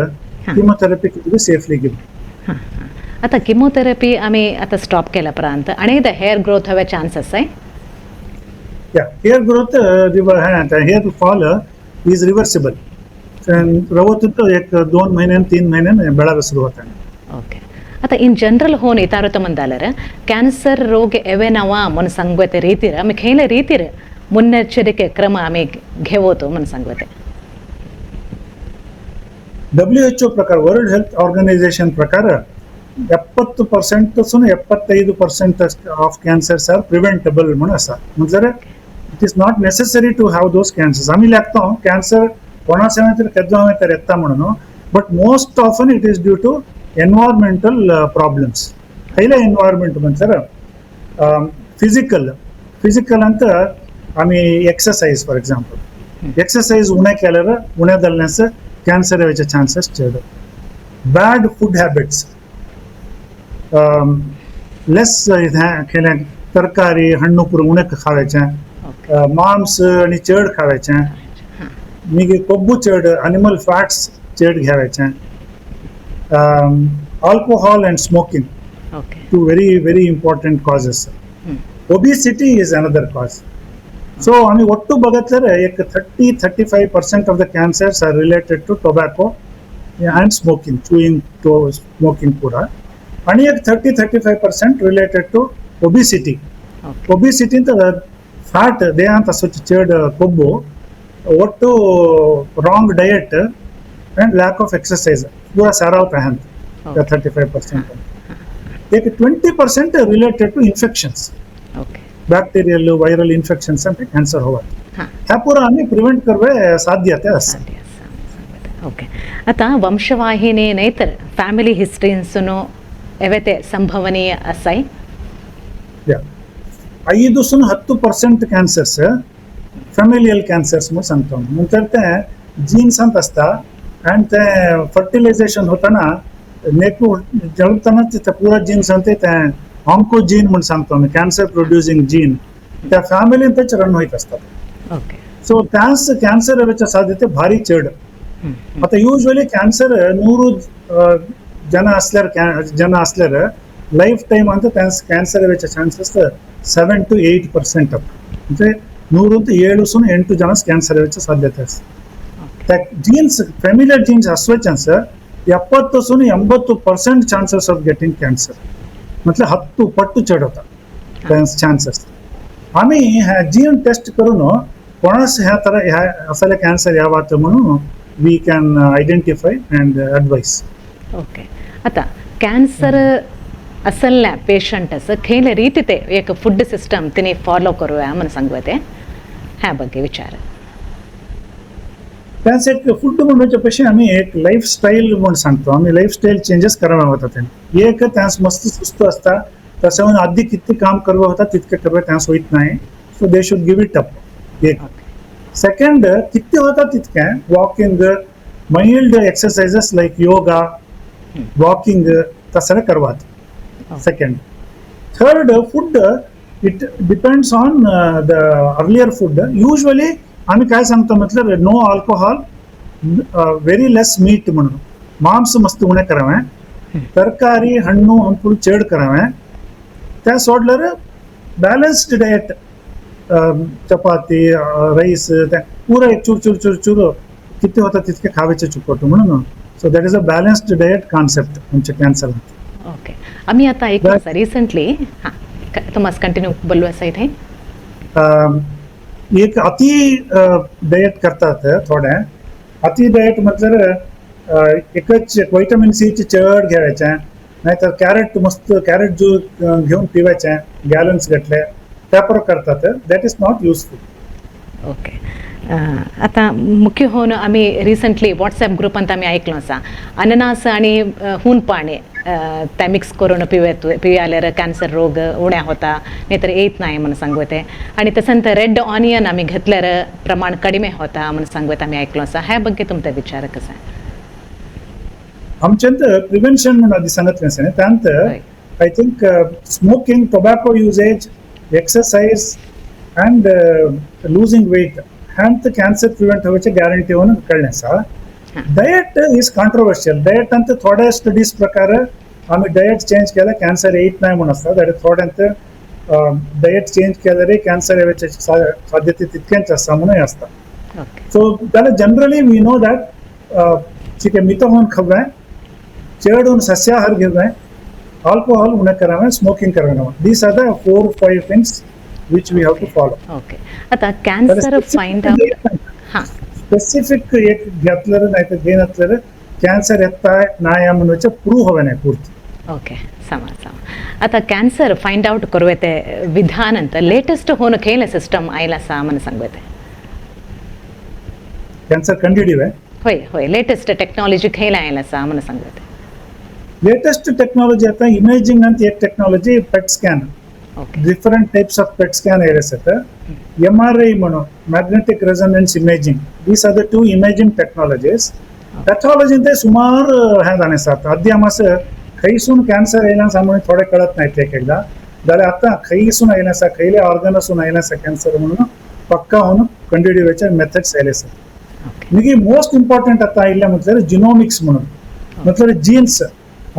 किमोथेरपी बी सेफली गिवन. हां हां आता किमोथेरपी आमी आता स्टॉप केल्या उपरांत आनी एकदां हेअर ग्रोथ हवे चान्स आसाय? Yeah, hair growth, hair fall is reversible. रवत एक 2 महिन्यान, 3 महिन्यान ಬೆಳಗ ಶುರು होता. ಓಕೆ, आता इन जनरल होन इतारत मंदालर ಕ್ಯಾನ್ಸರ್ ರೋಗ ಎವೆನವ ಮೊನ್ ಸಂಗ್ವತೆ ರೀತಿರ ಆಮಿ ಖೇಲೆ ರೀತಿರ ಮುನ್ನೆಚ್ಚರಿಕೆ ಕ್ರಮ ಆಮಿ घेवोतो मन सांगवते? WHO ಪ್ರಕಾರ, ವರ್ಲ್ಡ್ ಹೆಲ್ತ್ ಆರ್ಗನೈಸೇಷನ್ ಪ್ರಕಾರ, 70% सून 75% of cancers are preventable म्हणून आसा. म्हटल्यार it is not necessary to have those cancers. आमी लागता कॅन्सर कोणा तरी केद्दो हांवें तर येता म्हणून, but most often it is due to environmental problems. खयले एनवायरमेंट म्हटल्यार फिजिकल. फिजिकल ಅಂತ आमी एक्सरसाइज, फॉर एक्झाम्पल, एक्सरसाइज उणे केल्यार, उणे जाल्ल्यास कॅन्सर येवचे चान्सेस चड. बॅड फूड हॅबिट्स, लेस केले तरकारी, हಣ್ಣು ಪೂರ ಉಣೆ खावायचे, मांस आणि चड खावायचे, मागीर कोब्बू चड, अनिमल फॅट्स चड घेवायचे, alcohol and smoking, two very very important causes. Obesity is another cause. So आम्ही ಒಟ್ಟು बघितल्यार एक 30-35% of the cancers are related to tobacco and smoking, chewing to smoking ಕೂಡ, आणि एक 30-35% related to obesity. Obesity ಅಂತ ಫ್ಯಾಟ್, ದೇಹಾಂತ ಸ್ವಚ್ಛ ಚೇಡ್ ಕೊಬ್ಬು, ಒಟ್ಟು wrong diet and lack of exercise ಪೂರ ಸಾರಾವತ ಅಂತ 35%. एक 20% related to infections, bacterial, viral infections ಅಂತ ಕ್ಯಾನ್ಸರ್ ಹೋಗುತ್ತೆ. ह्या पुरा आम्ही प्रिव्हेंट करवे साध्यते आसा. साध्य आसा. ओके, आतां वंशवाहिनी न्हय तर फॅमिली हिस्ट्रींसून एवेते संभवनीय आसाय? या, 5 सून 10% कॅन्सर्स फॅमिलियल कॅन्सर्स म्हणून सांगतो. नंतर ते जीन्सांत असता आणि ते फर्टिलायझेशन होताना, नेकू जळताना ते पुरा जीन्स ते ऑन्को जीन म्हणून सांगतो आम्ही, कॅन्सर प्रोड्युसिंग जीन त्या फॅमिलींतच रन होत असतात. ಸೊ ಕ್ಯಾನ್ಸರ್ ಕ್ಯಾನ್ಸರ್ येवच्या ಸಾಧ್ಯತೆ ಭಾರಿ ಚಡ್. आता ಯುಶುವಲಿ ಕ್ಯಾನ್ಸರ್ 100 ಜನ असल्यार, ಜನ असल्यार ಲೈಫ್ ಟೈಮ್ ಅಂತ ಕ್ಯಾನ್ಸರ್ येवचे ಚಾನ್ಸಸ್ 7 ಟು 8%. म्हणजे 100 ಅಂತ 7 ಸುನ 8 ಜನ ಕ್ಯಾನ್ಸರ್ येवचे ಸಾಧ್ಯತೆ ಅಷ್ಟೆ. ಜೀನ್ಸ್, ಫೆಮಿಲಿಯರ್ ಜೀನ್ಸ್ असुವ ಚಾನ್ಸ್ 70 ಸುನ 80% ಚಾನ್ಸಸ್ ಆಫ್ ಗೆಟಿಂಗ್ ಕ್ಯಾನ್ಸರ್. मतलब 10 पट्टू चड होता चान्सेस. आम्ही ह्या जीन टेस्ट करून कोणास ह्या तर ह्या असले कॅन्सर यावात म्हणून we can identify and advise. Okay, आतां कॅन्सर असल्या पेशंट खंयले रीती ते एक फूड सिस्टम तिने फॉलो करूया म्हणून सांगू ते, ह्या ಬಗ್ಗೆ विचार. त्याच एक फूड म्हणच्या पेक्षा आम्ही एक लाईफ स्टाईल म्हणून सांगतो. आम्ही लाईफ स्टाईल चेंजेस करावे होता ते. एक त्यास मस्त सुस्त असता, तसं आधी किती काम करवा होता तितके करवे त्यास होत नाही, so they should give it up. एक सेकंड, किती होता तितके walking, mild exercises like yoga, walking तसं करवात second. Third, food, it depends on the earlier food. Usually आम्ही काय सांगतो म्हटलं, no alcohol, very less meat म्हणून. मांस मस्त उणे करावे, तरकारी, हಣ್ಣು हंपूर चड करावे. त्या सोडल्यार बॅलन्स्ड डायट, चपाती, राईस त्या पुरा एक चूर चूर चूर चूर किती होता तितके खावेचे चुकवतो म्हणून. So that is a balanced diet concept आमच्या कॅन्सर. ओके, आम्ही आता एक रिसंटली, हां, तुमास कंटिन्यू बोलू आसा इथे. एक अति डायट करतात थोडे. अति डायट म्हटल्यार एकच व्हिटॅमिन सी ची चड घ्यायचे, नाहीतर कॅरेट, मस्त कॅरेट ज्यूस घेऊन पिवायचे गॅलन्स घेतले, त्या पर करतात. That is not useful. Okay. आतां मुख्य होवन आमी रिसंटली वॉट्सॅप ग्रुपांत आमी आयकलो आसा, अननास आनी हून पाणी ते मिक्स करून पिवेत पियाल्यार कॅन्सर रोग उण्या होता नाही तर येत नाही म्हणून सांगते. आनी तसंत रेड ऑनियन आमी घेतल्यार प्रमाण कडिमे होता म्हणून सांगते आमी आयकलो आसा. ह्या ಬಗ್ಗೆ तुमचा विचार कसा? आमच्यांत प्रिव्हेन्शन म्हणून आदी सांगतलें आसा न्ही, त्यांत I think smoking, tobacco usage, exercise and losing weight ह्यांत कॅन्सर प्रिव्हेंट होवचे ग्यारंटी म्हणून कळ्ळें आसा. डयट is controversial. Diet ಅಂತ थोडे स्टडीज प्रकार आमी डयट चेंज केल्यार कॅन्सर येत नाही म्हूण आसता, जाल्यार थोड्यांत डयट चेंज केल्यार कॅन्सर येवचे साध्यते तितकेंच आसा म्हणूय आसता. सो जाल्यार जनरली we know that चिके मितो होऊन खवें, चड होऊन सस्याहार घेवें, अल्कोहोल उणें करावें, smoking करावें. These are the 4-5 things which we have to follow. Okay. आता कॅन्सर फायंड आउट हां स्पेसिफिक एक घेतल्यार नाही तर घेनातल्यार कॅन्सर येता नाय म्हणून प्रूव हवें नाही पूर्ती. ओके, समा समा. आता कॅन्सर फायंड आउट करूं ते विधान ಅಂತ ಲೇಟೆಸ್ಟ್ होन खेळ सिस्टम आयला सा म्हणून सांगते. कॅन्सर कंडिडिवे होय होय, लेटेस्ट टेक्नॉलॉजी खेळ आयला सा म्हणून सांगते. लेटेस्ट टेक्नॉलॉजी आता इमेजिंग ಅಂತ एक technology, PET scan, different types of PET scan आयले. एम आर I म्हणून magnetic resonance imaging. These are the 2 imaging technologies. Pathology ते सुमार हें जाणें आसा. आदी आमास खंयसून कॅन्सर येयला आसा म्हणून थोडे कळत नाही एक एकदा, जाल्यार आतां खंयसून आयलें आसा, खंयले ऑर्गनासून आयलें आसा कॅन्सर म्हणून पक्का होऊन कंडिडिवेचे मेथड्स आयले आसा. मागीर मोस्ट इम्पॉर्टंट आतां आयिल्लें म्हटल्यार जिनोमिक्स म्हणून, म्हटल्यार जीन्स.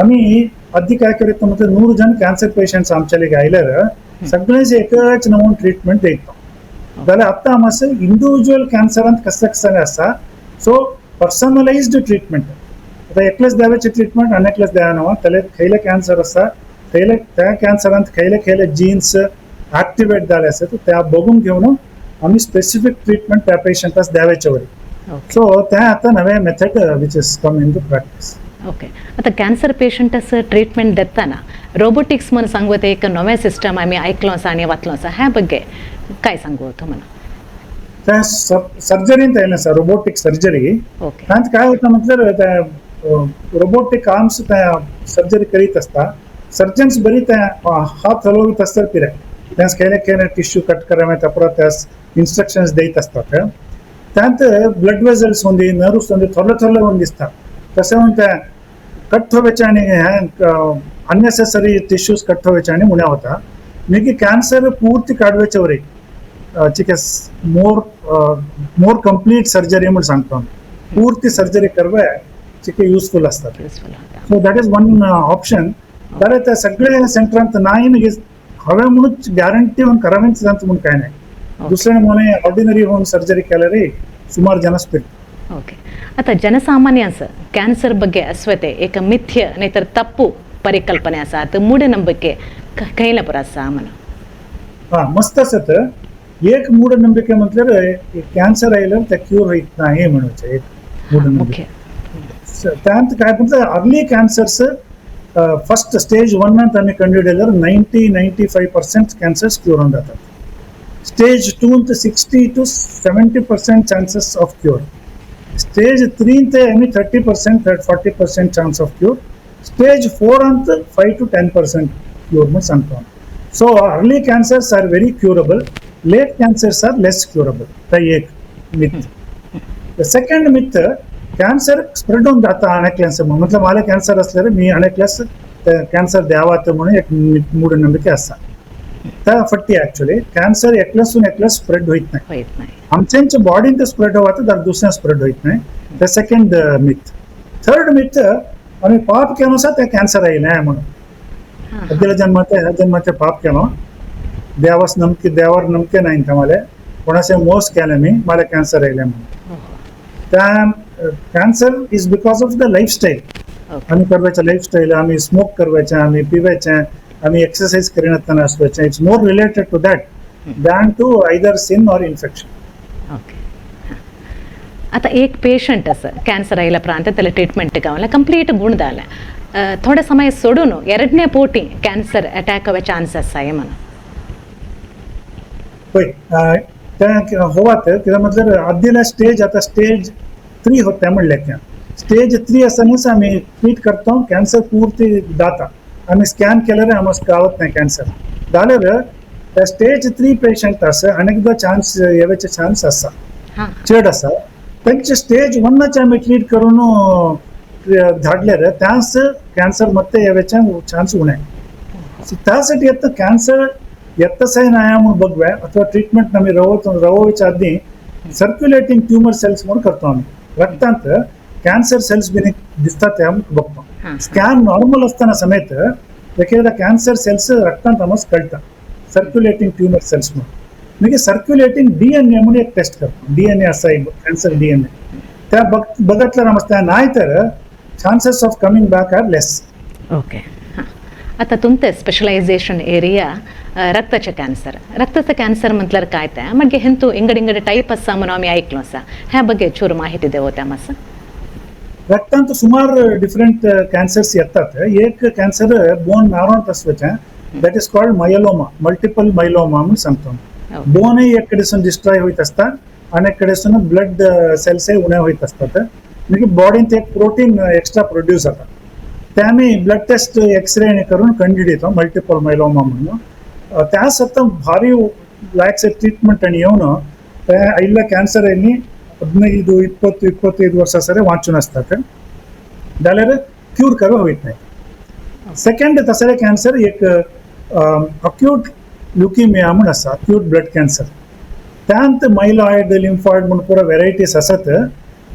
आमी आदी काय करीत म्हटल्यार 100 जण कॅन्सर पेशंट्स आमच्या लागीं आयल्यार सगळेच एकच नमून ट्रिटमेंट दिता, जाल्यार आतां आमास इंडिविज्युअल कॅन्सरांत कसले कसले आसा, सो पर्सनलायज्ड ट्रिटमेंट. आतां एकलेच द्यावेचे ट्रिटमेंट आनी एकलेच द्यावे न्हू, त्याले खंयले कॅन्सर आसा, खंयले त्या कॅन्सरांत खंयले खंयले जीन्स ऍक्टिवेट जाले आसा त्या बघून घेवन आमी स्पेसिफीक ट्रिटमेंट त्या पेशंटाक द्यावेचे वरी. सो ते आतां नवे method which is come in to practice. Okay. आता कॅन्सर पेशंटास ट्रीटमेंट देताना रोबोटिक्स म्हणून सांगवते एक नवें सिस्टम आमी आयकलो आसा आनी वाचलो आसा, ह्या ಬಗ್ಗೆ काय सांगू म्हणून? त्या सर्जरींत आयलें आसा रोबोटीक सर्जरी. तांत काय होता म्हटल्यार त्या रोबोटीक आर्म्स त्या सर्जरी करीत आसता, सर्जन्स बरी त्या हात हलवत आसतात पिराय, त्यास केले केले टिश्यू कट करावे त्या परत त्यास इन्स्ट्रक्शन्स देत असतात. त्यांत ब्लड वेसल्स होंदी, नर्व्स होंदी, थोडले थोडले होऊन दिसता, तशें होऊन त्या कट होवेचे आनी हें अननेसेसरी टिश्यूज कट होवेचे आनी उणें वता. मागीर कॅन्सर पूर्ती काडवेचे वरी चिके मोर मोर कंप्लीट सर्जरी म्हूण सांगता, पूर्ती सर्जरी करवे चिके युजफूल आसता. So that is one option. जाल्यार त्या सगळे सेंटरांत नाय मागीर हांवें म्हणून गॅरंटी होऊन करावेंच जाता म्हूण काय नाही. दुसरें म्हणून ऑर्डिनरी होऊन सर्जरी केल्यार सुमार जन स्पिर्त. ಓಕೆ. आता ಜನಸಾಮಾನ್ಯಸ್ ಕ್ಯಾನ್ಸರ್ ಬಗ್ಗೆ ಅಸ್ವತೆ ಏಕ ಮಿಥ್ಯ ನೇತರ ತಪ್ಪು ಪರಿಕಲ್ಪನೆ ಆसा, आतां ಮೂಢನಂಬಿಕೆ खंयला पुरो आसा म्हणून? हां, मस्त आसत. एक मूढनंबिके म्हटल्यार कॅन्सर आयल्यार ते क्यूर होयत नाही म्हणून एक मूढनंबिके. त्यांत काय म्हटल्यार अर्ली कॅन्सर्स फर्स्ट स्टेज 1 आमी कंडिडल्यार 90-95% कॅन्सर्स क्यूर होऊन जातात. Stage 2 60 to 70% chances of cure. Stage 3 ते आमी 30% 40% चान्स ऑफ क्यूर. स्टेज 4 अंत 5 to 10% cure म्हणून सांगता. So early cancers are very curable, late cancers are less curable. ते एक myth. The second myth, cancer spread होऊन जाता अनेकल्यांस, मतलब मला कॅन्सर असल्यार मी अनेकल्यास कॅन्सर द्यावात म्हणून एक मूढनंबिके आसा. त्या फट्टी ऍक्च्युली कॅन्सर एकल्यासून एकल्यास स्प्रेड होईत नाही, आमच्यांच्या बॉडीन ते स्प्रेड होता तर दुसऱ्या स्प्रेड होईत नाही. The second myth. Third myth, आमी पाप केलो आसा ते कॅन्सर आयलें म्हणून. अद्यला जन्माचे ह्या जन्माचे पाप केलो, देवास नमके देवार नमके नाही मला, कोणाचे मोस केले मी मला कॅन्सर आयलें म्हणून. त्या cancer is because of the lifestyle. आमी करवायचे लायफस्टायल, आमी स्मोक करवायचे, आमी पिवायचे, आमी एक्सरसाइज करिनासतना आसपाचें. It's more related to that than to either sin or infection. Okay. आता एक पेशंट आसा कॅन्सर आयल्या उपरांत त्याला ट्रिटमेंट गावला, कंप्लीट गुण जालें, थोडे समय सोडून ಎರಡನೇ ಪೋಟಿ ಕ್ಯಾನ್ಸರ್ ಅಟ್ಯಾಕ್ ಆಗುವ ಚಾನ್ಸಸ್ आहे म्हणून? पळय, ते होवात कित्याक म्हटल्यार आदीले स्टेज आतां स्टेज 3 होता म्हणलें. स्टेज 3 आसतनाच आमी ट्रीट करता, कॅन्सर पूर्ती जाता. आमी स्कॅन केल्यार आमकां गावत नाही कॅन्सर. जाल्यार त्या स्टेज 3 पेशंट आसा अनेकदा चान्स येवचे चान्स आसा, चड आसा. तेंचे स्टेज 1 आमी ट्रीट करून धाडल्यार त्यास कॅन्सर ಮತ್ತೆ येवचे चान्स उणे. ಸೊ त्यासाठी आता कॅन्सर येतसै नाय म्हणून बघूया अथवा ट्रीटमेंट आमी रवोवच्या आदी सर्क्युलेटिंग ट्युमर सेल्स म्हणून करतो आमी. रक्तांत कॅन्सर सेल्स बी दिसतात ते आमी बघतो. स्कॅन नॉर्मल असताना समेत एकेकदा कॅन्सर सेल्स रक्तांत आमकां कळटा, सर्क्युलेटिंग ट्युमर सेल्स म्हणून. मागीर सर्क्युलेटिंग DNA म्हणून एक टेस्ट करतो. DNA आसा कॅन्सर DNA त्या बघितल्यार आमकां त्या नाय तर chances of coming back are less. Okay. आता तुमचे स्पेशलायझेशन एरिया रक्ताचे कॅन्सर. रक्ताचे कॅन्सर म्हटल्यार काय ते मागीर हेंतू इंगड इंगड टायप आसा म्हणून आमी आयकलो आसा, ह्या ಬಗ್ಗೆ चूर माहिती देवो त्या मातसो. रक्तांत सुमार डिफरंट कॅन्सर्स येतात. एक कॅन्सर बोन मॅरोंत आसपाचें, that is called myeloma, multiple myeloma म्हणून सांगतो. बोनय एक कडेसून डिस्ट्रॉय होयत आसता आनी एक कडेसून ब्लड सेल्सय उणे होयत आसतात. मागीर बॉडींत एक प्रोटीन एक्स्ट्रा प्रोड्यूस जाता, ते आमी ब्लड टेस्ट एक्सरे करून कंडिडितो मल्टिपल मयलोमा म्हणून. त्यास आतां भारी लायकसे ट्रीटमेंट आनी येवन ते आयिल्ल्या कॅन्सर आनी 15, 20, 25 वर्सां सर वाचून आसतात, जाल्यार क्यूर करूं वयत नाही. सेकंड तसले कॅन्सर एक अक्यूट ल्युकिमिया म्हूण आसा, अक्यूट ब्लड कॅन्सर. त्यांत मायलॉयड लिम्फॉयड म्हूण पुरो वेरायटीज आसात,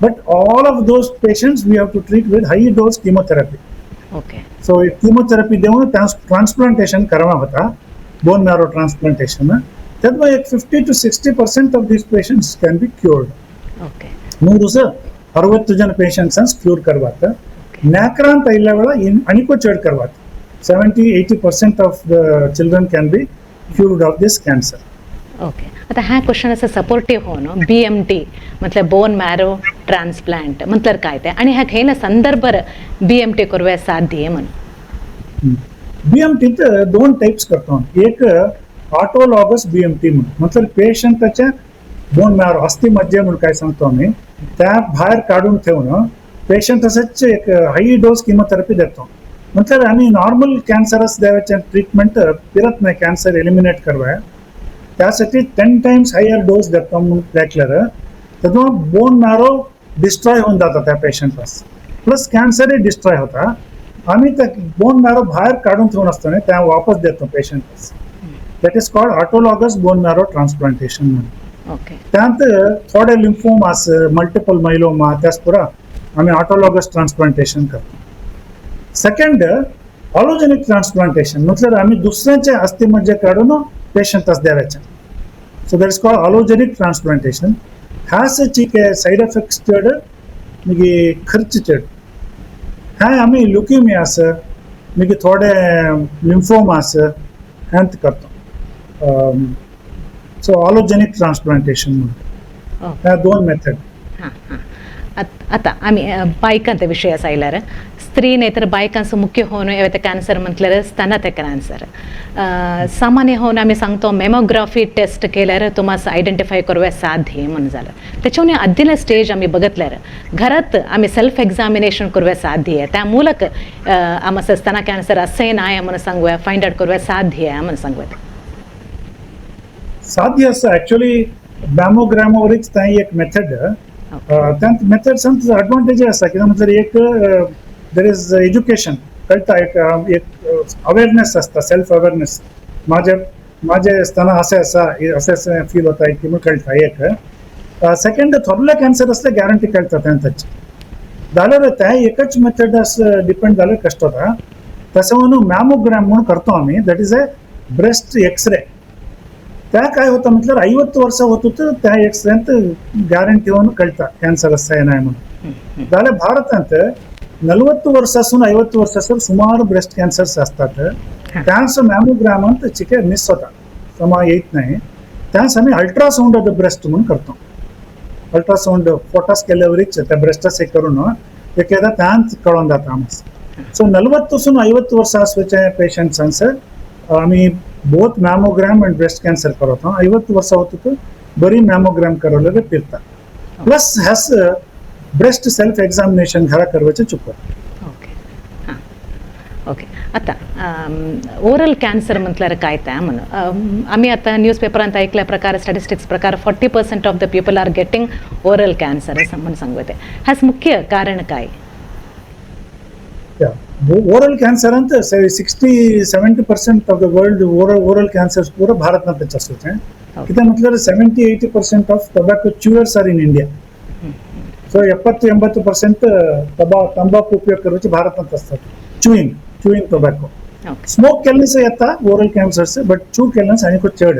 but all of those patients we have to treat with high dose chemotherapy. So chemotherapy देऊन ट्रान्सप्लांटेशन करवा होता, बोन मॅरो ट्रान्सप्लांटेशन. त्यात एक 50 to 60% of these patients can be cured. 100 60 Jan patients cure करवात. ನ್ಯಾಕ್ರಾಂತ ಇಲ್ಲ ಅಣಿಕೋ ಚೇಡ್ करवात. 70-80% of the children can be cured of this cancer. Okay. आता ह्या क्वेश्चन असं सपोर्टिव्ह होऊन BMT मतलब बोन मॅरो ट्रान्सप्लांट म्हटल्यार काय ते आणि ह्या खंयला संदर्भार BMT करूया साध्य म्हणून. BMT दोन टाइप्स करतो. एक ऑटोलॉगस BMT म्हणून, मतलब पेशंटाच्या बोन मॅरो अस्थि मज्जे म्हणून काय सांगतो आम्ही, त्या बाहेर काढून ठेवून पेशंट तसेच एक हाय डोस किमोथेरपी देतो. म्हटल्यार आम्ही नॉर्मल कॅन्सरस द्यावाचे ट्रीटमेंट फिरत नाही, कॅन्सर एलिमिनेट करवाय त्यासाठी 10 टाइम्स हायर डोस देतो म्हणून दाखल्यार तेव्हा बोन मॅरो डिस्ट्रॉय होऊन जाता त्या पेशंटास, प्लस कॅन्सरही डिस्ट्रॉय होता. आम्ही त्या बोन मॅरो बाहेर काढून ठेवून असताना त्या वापस देतो पेशंटास. That is called autologous bone marrow transplantation म्हणून. त्यांत थोडे लिम्फोमास, मल्टिपल मायलोमा, त्यास पुरा आम्ही ऑटोलॉगस ट्रान्सप्लांटेशन करतो. सेकंड ऑलोजेनिक ट्रान्सप्लांटेशन म्हटल्यार आम्ही दुसऱ्याचे अस्थिमज्जा काढून पेशंटास द्यावाचे. So that is called allogenic transplantation. ह्याच सायड इफेक्ट्स चड, मागीर खर्च चड. ह्या आमी ल्युकिमिया आसा, मागीर थोडे लिम्फोमा आसा, ह्यांत करतो. सो ऑलोजेनिक ट्रान्सप्लांटेशन म्हणून ह्या दोन मेथड. हां हां आता आमी बायकांत विशय आयल्यार स्त्री नाही तर बायकांचो मुख्य होऊन येता कॅन्सर म्हटल्यार स्तनाचे कॅन्सर. सामान्य होऊन आमी सांगतो मेमोग्राफी टेस्ट केल्यार तुम्हाला आयडेंटिफाय करूया साध्य म्हणून झालं. त्याच्यावर आदीला स्टेज आम्ही बघितल्यार घरात आम्ही सेल्फ एक्झामिनेशन करूया साध्य आहे, त्या ಮೂಲಕ आमचं स्तना कॅन्सर असे नाही म्हणून सांगूया, फाइंड आउट करूया साध्य आहे म्हणून सांगूया. साध्य आसा ॲक्च्युली मॅमोग्रामावरीच थंय एक मेथड. त्यांत मेथड्सांत एडवांटेज आसा, कित्याक म्हटल्यार एक there is education कळटा, एक एक अवेरनेस आसता, सेल्फ अवेरनेस. माझे माझे आसतना असें आसा, असें असें फील होता की म्हणून कळटा एक. सेकंड थोडले कॅन्सर असले गॅरंटी कळटा तें. जाल्यार तें एकच मेथड डिपेंड जाल्यार कश्ट जाता. तशें म्हणून मॅमोग्राम म्हणून करतो आमी, that is a breast x-ray. त्या काय होता म्हटल्यार 50 वर्सां वतूच त्या एक्सरेंत ग्यारंटी होऊन कळटा कॅन्सर आसा नाय म्हणून. जाल्यार भारतांत 40 वर्सासून 50 वर्सासर सुमार ब्रेस्ट कॅन्सर्स असतात. त्याच मॅमोग्रामांत चिके मिस होता, समा येत नाही. त्यास आम्ही अल्ट्रासाऊंड ऑफ the breast म्हणून करतो. अल्ट्रासाऊंड फोटोस केल्यावरीच त्या ब्रेस्टास हे करून एकेदा त्यांत कळोन जाता आमकां. सो 40 50 वर्सां आसचे पेशंट्सांस आमी both mammogram and breast cancer करतो. 50 वर्सां वतूच बरी मॅमोग्राम करवल्यार पिरता. प्लस ह्यास ब्रेस्ट सेल्फ एक्झामिनेशन घरा करवाचे चुकत. ओके, हां, ओके. आता ओरल कॅन्सर म्हटल्यार काय ते म्हणून आमी आतां न्यूज पेपरांत ऐकल्या प्रकार, स्टॅटिस्टिक्स प्रकार 40% of the people are getting oral cancer असं म्हणून सांगते. ह्याच मुख्य कारण काय? ओरल कॅन्सर ಅಂತ 60-70% of the world oral cancer पूरा भारतांतच आसूचे. कित्याक म्हटल्यार 70-80% of tobacco chewers are in India. So 70-80% ತಂಬಾಕು उपयोग करूचे भारतांत असतात. Chewing chewing tobacco. स्मोक केल्याने येता ओरल कॅन्सर्स, बट च्यू केल्याने आणि खूप चड.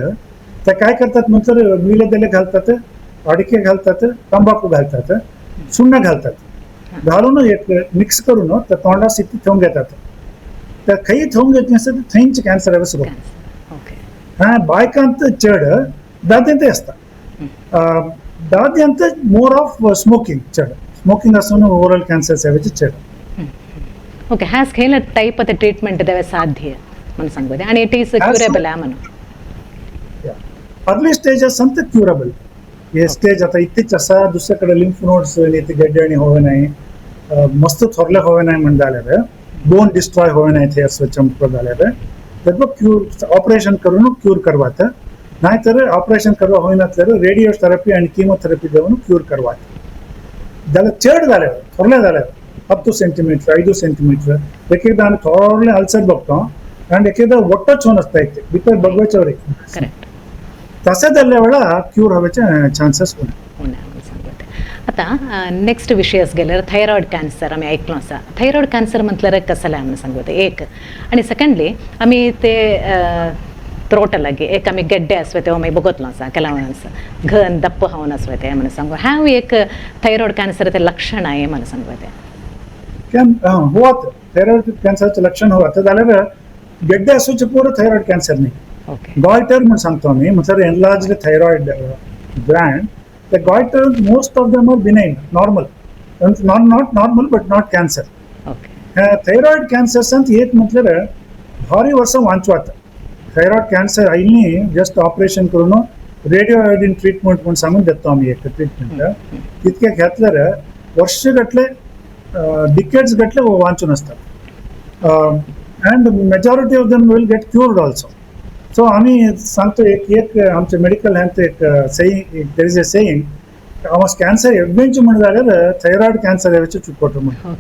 ते काय करतात म्हटल्यार विळेदेले घालतात, अडके घालतात, तंबाखू घालतात, सुन्न घालतात, घालून एक मिक्स करून त्या तोंडास इतकी ठेवून घेतात. त्या खंय ठेवून घेतली आसता थंयच कॅन्सर येवं सुरू. हा, बायकांत चड, दाद्यांत असता. दाद्यांत मोर ऑफ स्मोकिंग चड, स्मोकिंग आसून ओरल कॅन्सर येवचे चड. ओके, हॅस खंयला टायप आतां ट्रिटमेंट देवे साध्य म्हणून सांगू आणि it is curable म्हणून? अर्ली स्टेजस ಅಂತ क्युरेबल. हे स्टेज आता इतकीच आसा, दुसऱ्याकडे लिम्फ नोड्स ते गेड्डे आणि होवे नाही, मस्त थोरले होवे नाही म्हण जाल्यार, बोन डिस्ट्रॉय होवे नाही ते चमक जाल्यार तर क्यूर ऑपरेशन करून क्यूर करवात. नाहीतर ऑपरेशन करवा होईनासल्यार रेडिओ थेरपी आणि किमोथेरपी देऊन क्यूर करवात. जाल्यार चड जाल्यार, थोरले जाल्यार 10 सेंटीमीटर, 5 सेंटीमीटर, एक एकदा आमी थोडले अल्सर बघतो आणि एक एकदा ಒಟ್ಟच होऊन असता इथे भितर बघवायच्यावर. तसे जाल्ल्या वेळा क्यूर होण्याचे चान्सेस उणें म्हणून सांगता. आता नेक्स्ट विषयस गेल्यार थायरॉयड कॅन्सर आमी ऐकलो आसा. थायरॉयड कॅन्सर म्हटल्यार कसलें म्हणून सांगता एक, आनी सेकंडली आमी ते थ्रोट लागी एक आमी गेड्डे आसवे ते आमी बघतलो आसा, केलावंस घन दप्प हावन आसवे ते म्हणून सांगू. हांव एक थायरॉयड कॅन्सर ते लक्षण आहे म्हणून सांगू ते. होत थायरॉइड कॅन्सरचे लक्षण होत जाल्यार गेड्डे आसूचे पुरो थायरॉइड कॅन्सर नाही. गॉयटर म्हण सांगतो आमी, म्हटल्यार एनलार्ज्ड थायरॉइड ग्लँड. ते goitre most of them are benign, normal, not normal but not cancer. Thyroid cancers ಅಂತ एक म्हटल्यार भारी वर्ष वांचवात. थायरॉइड कॅन्सर आयिल्ली जस्ट ऑपरेशन करून रेडिओ आयोडीन ट्रीटमेंट म्हूण सांगून देतो आमी एक ट्रीटमेंट, तितके घेतल्यार वर्षगटले, डिकेड्स गटले वांचून असतात and majority of them will get cured also. So आम्ही सांगतो एक एक आमचे मेडिकल हेल्थ एक saying, there is a saying, almost cancer एव्हेंच म्हण जाल्यार थायरॉइड कॅन्सर येवचे चुकवतो म्हणून.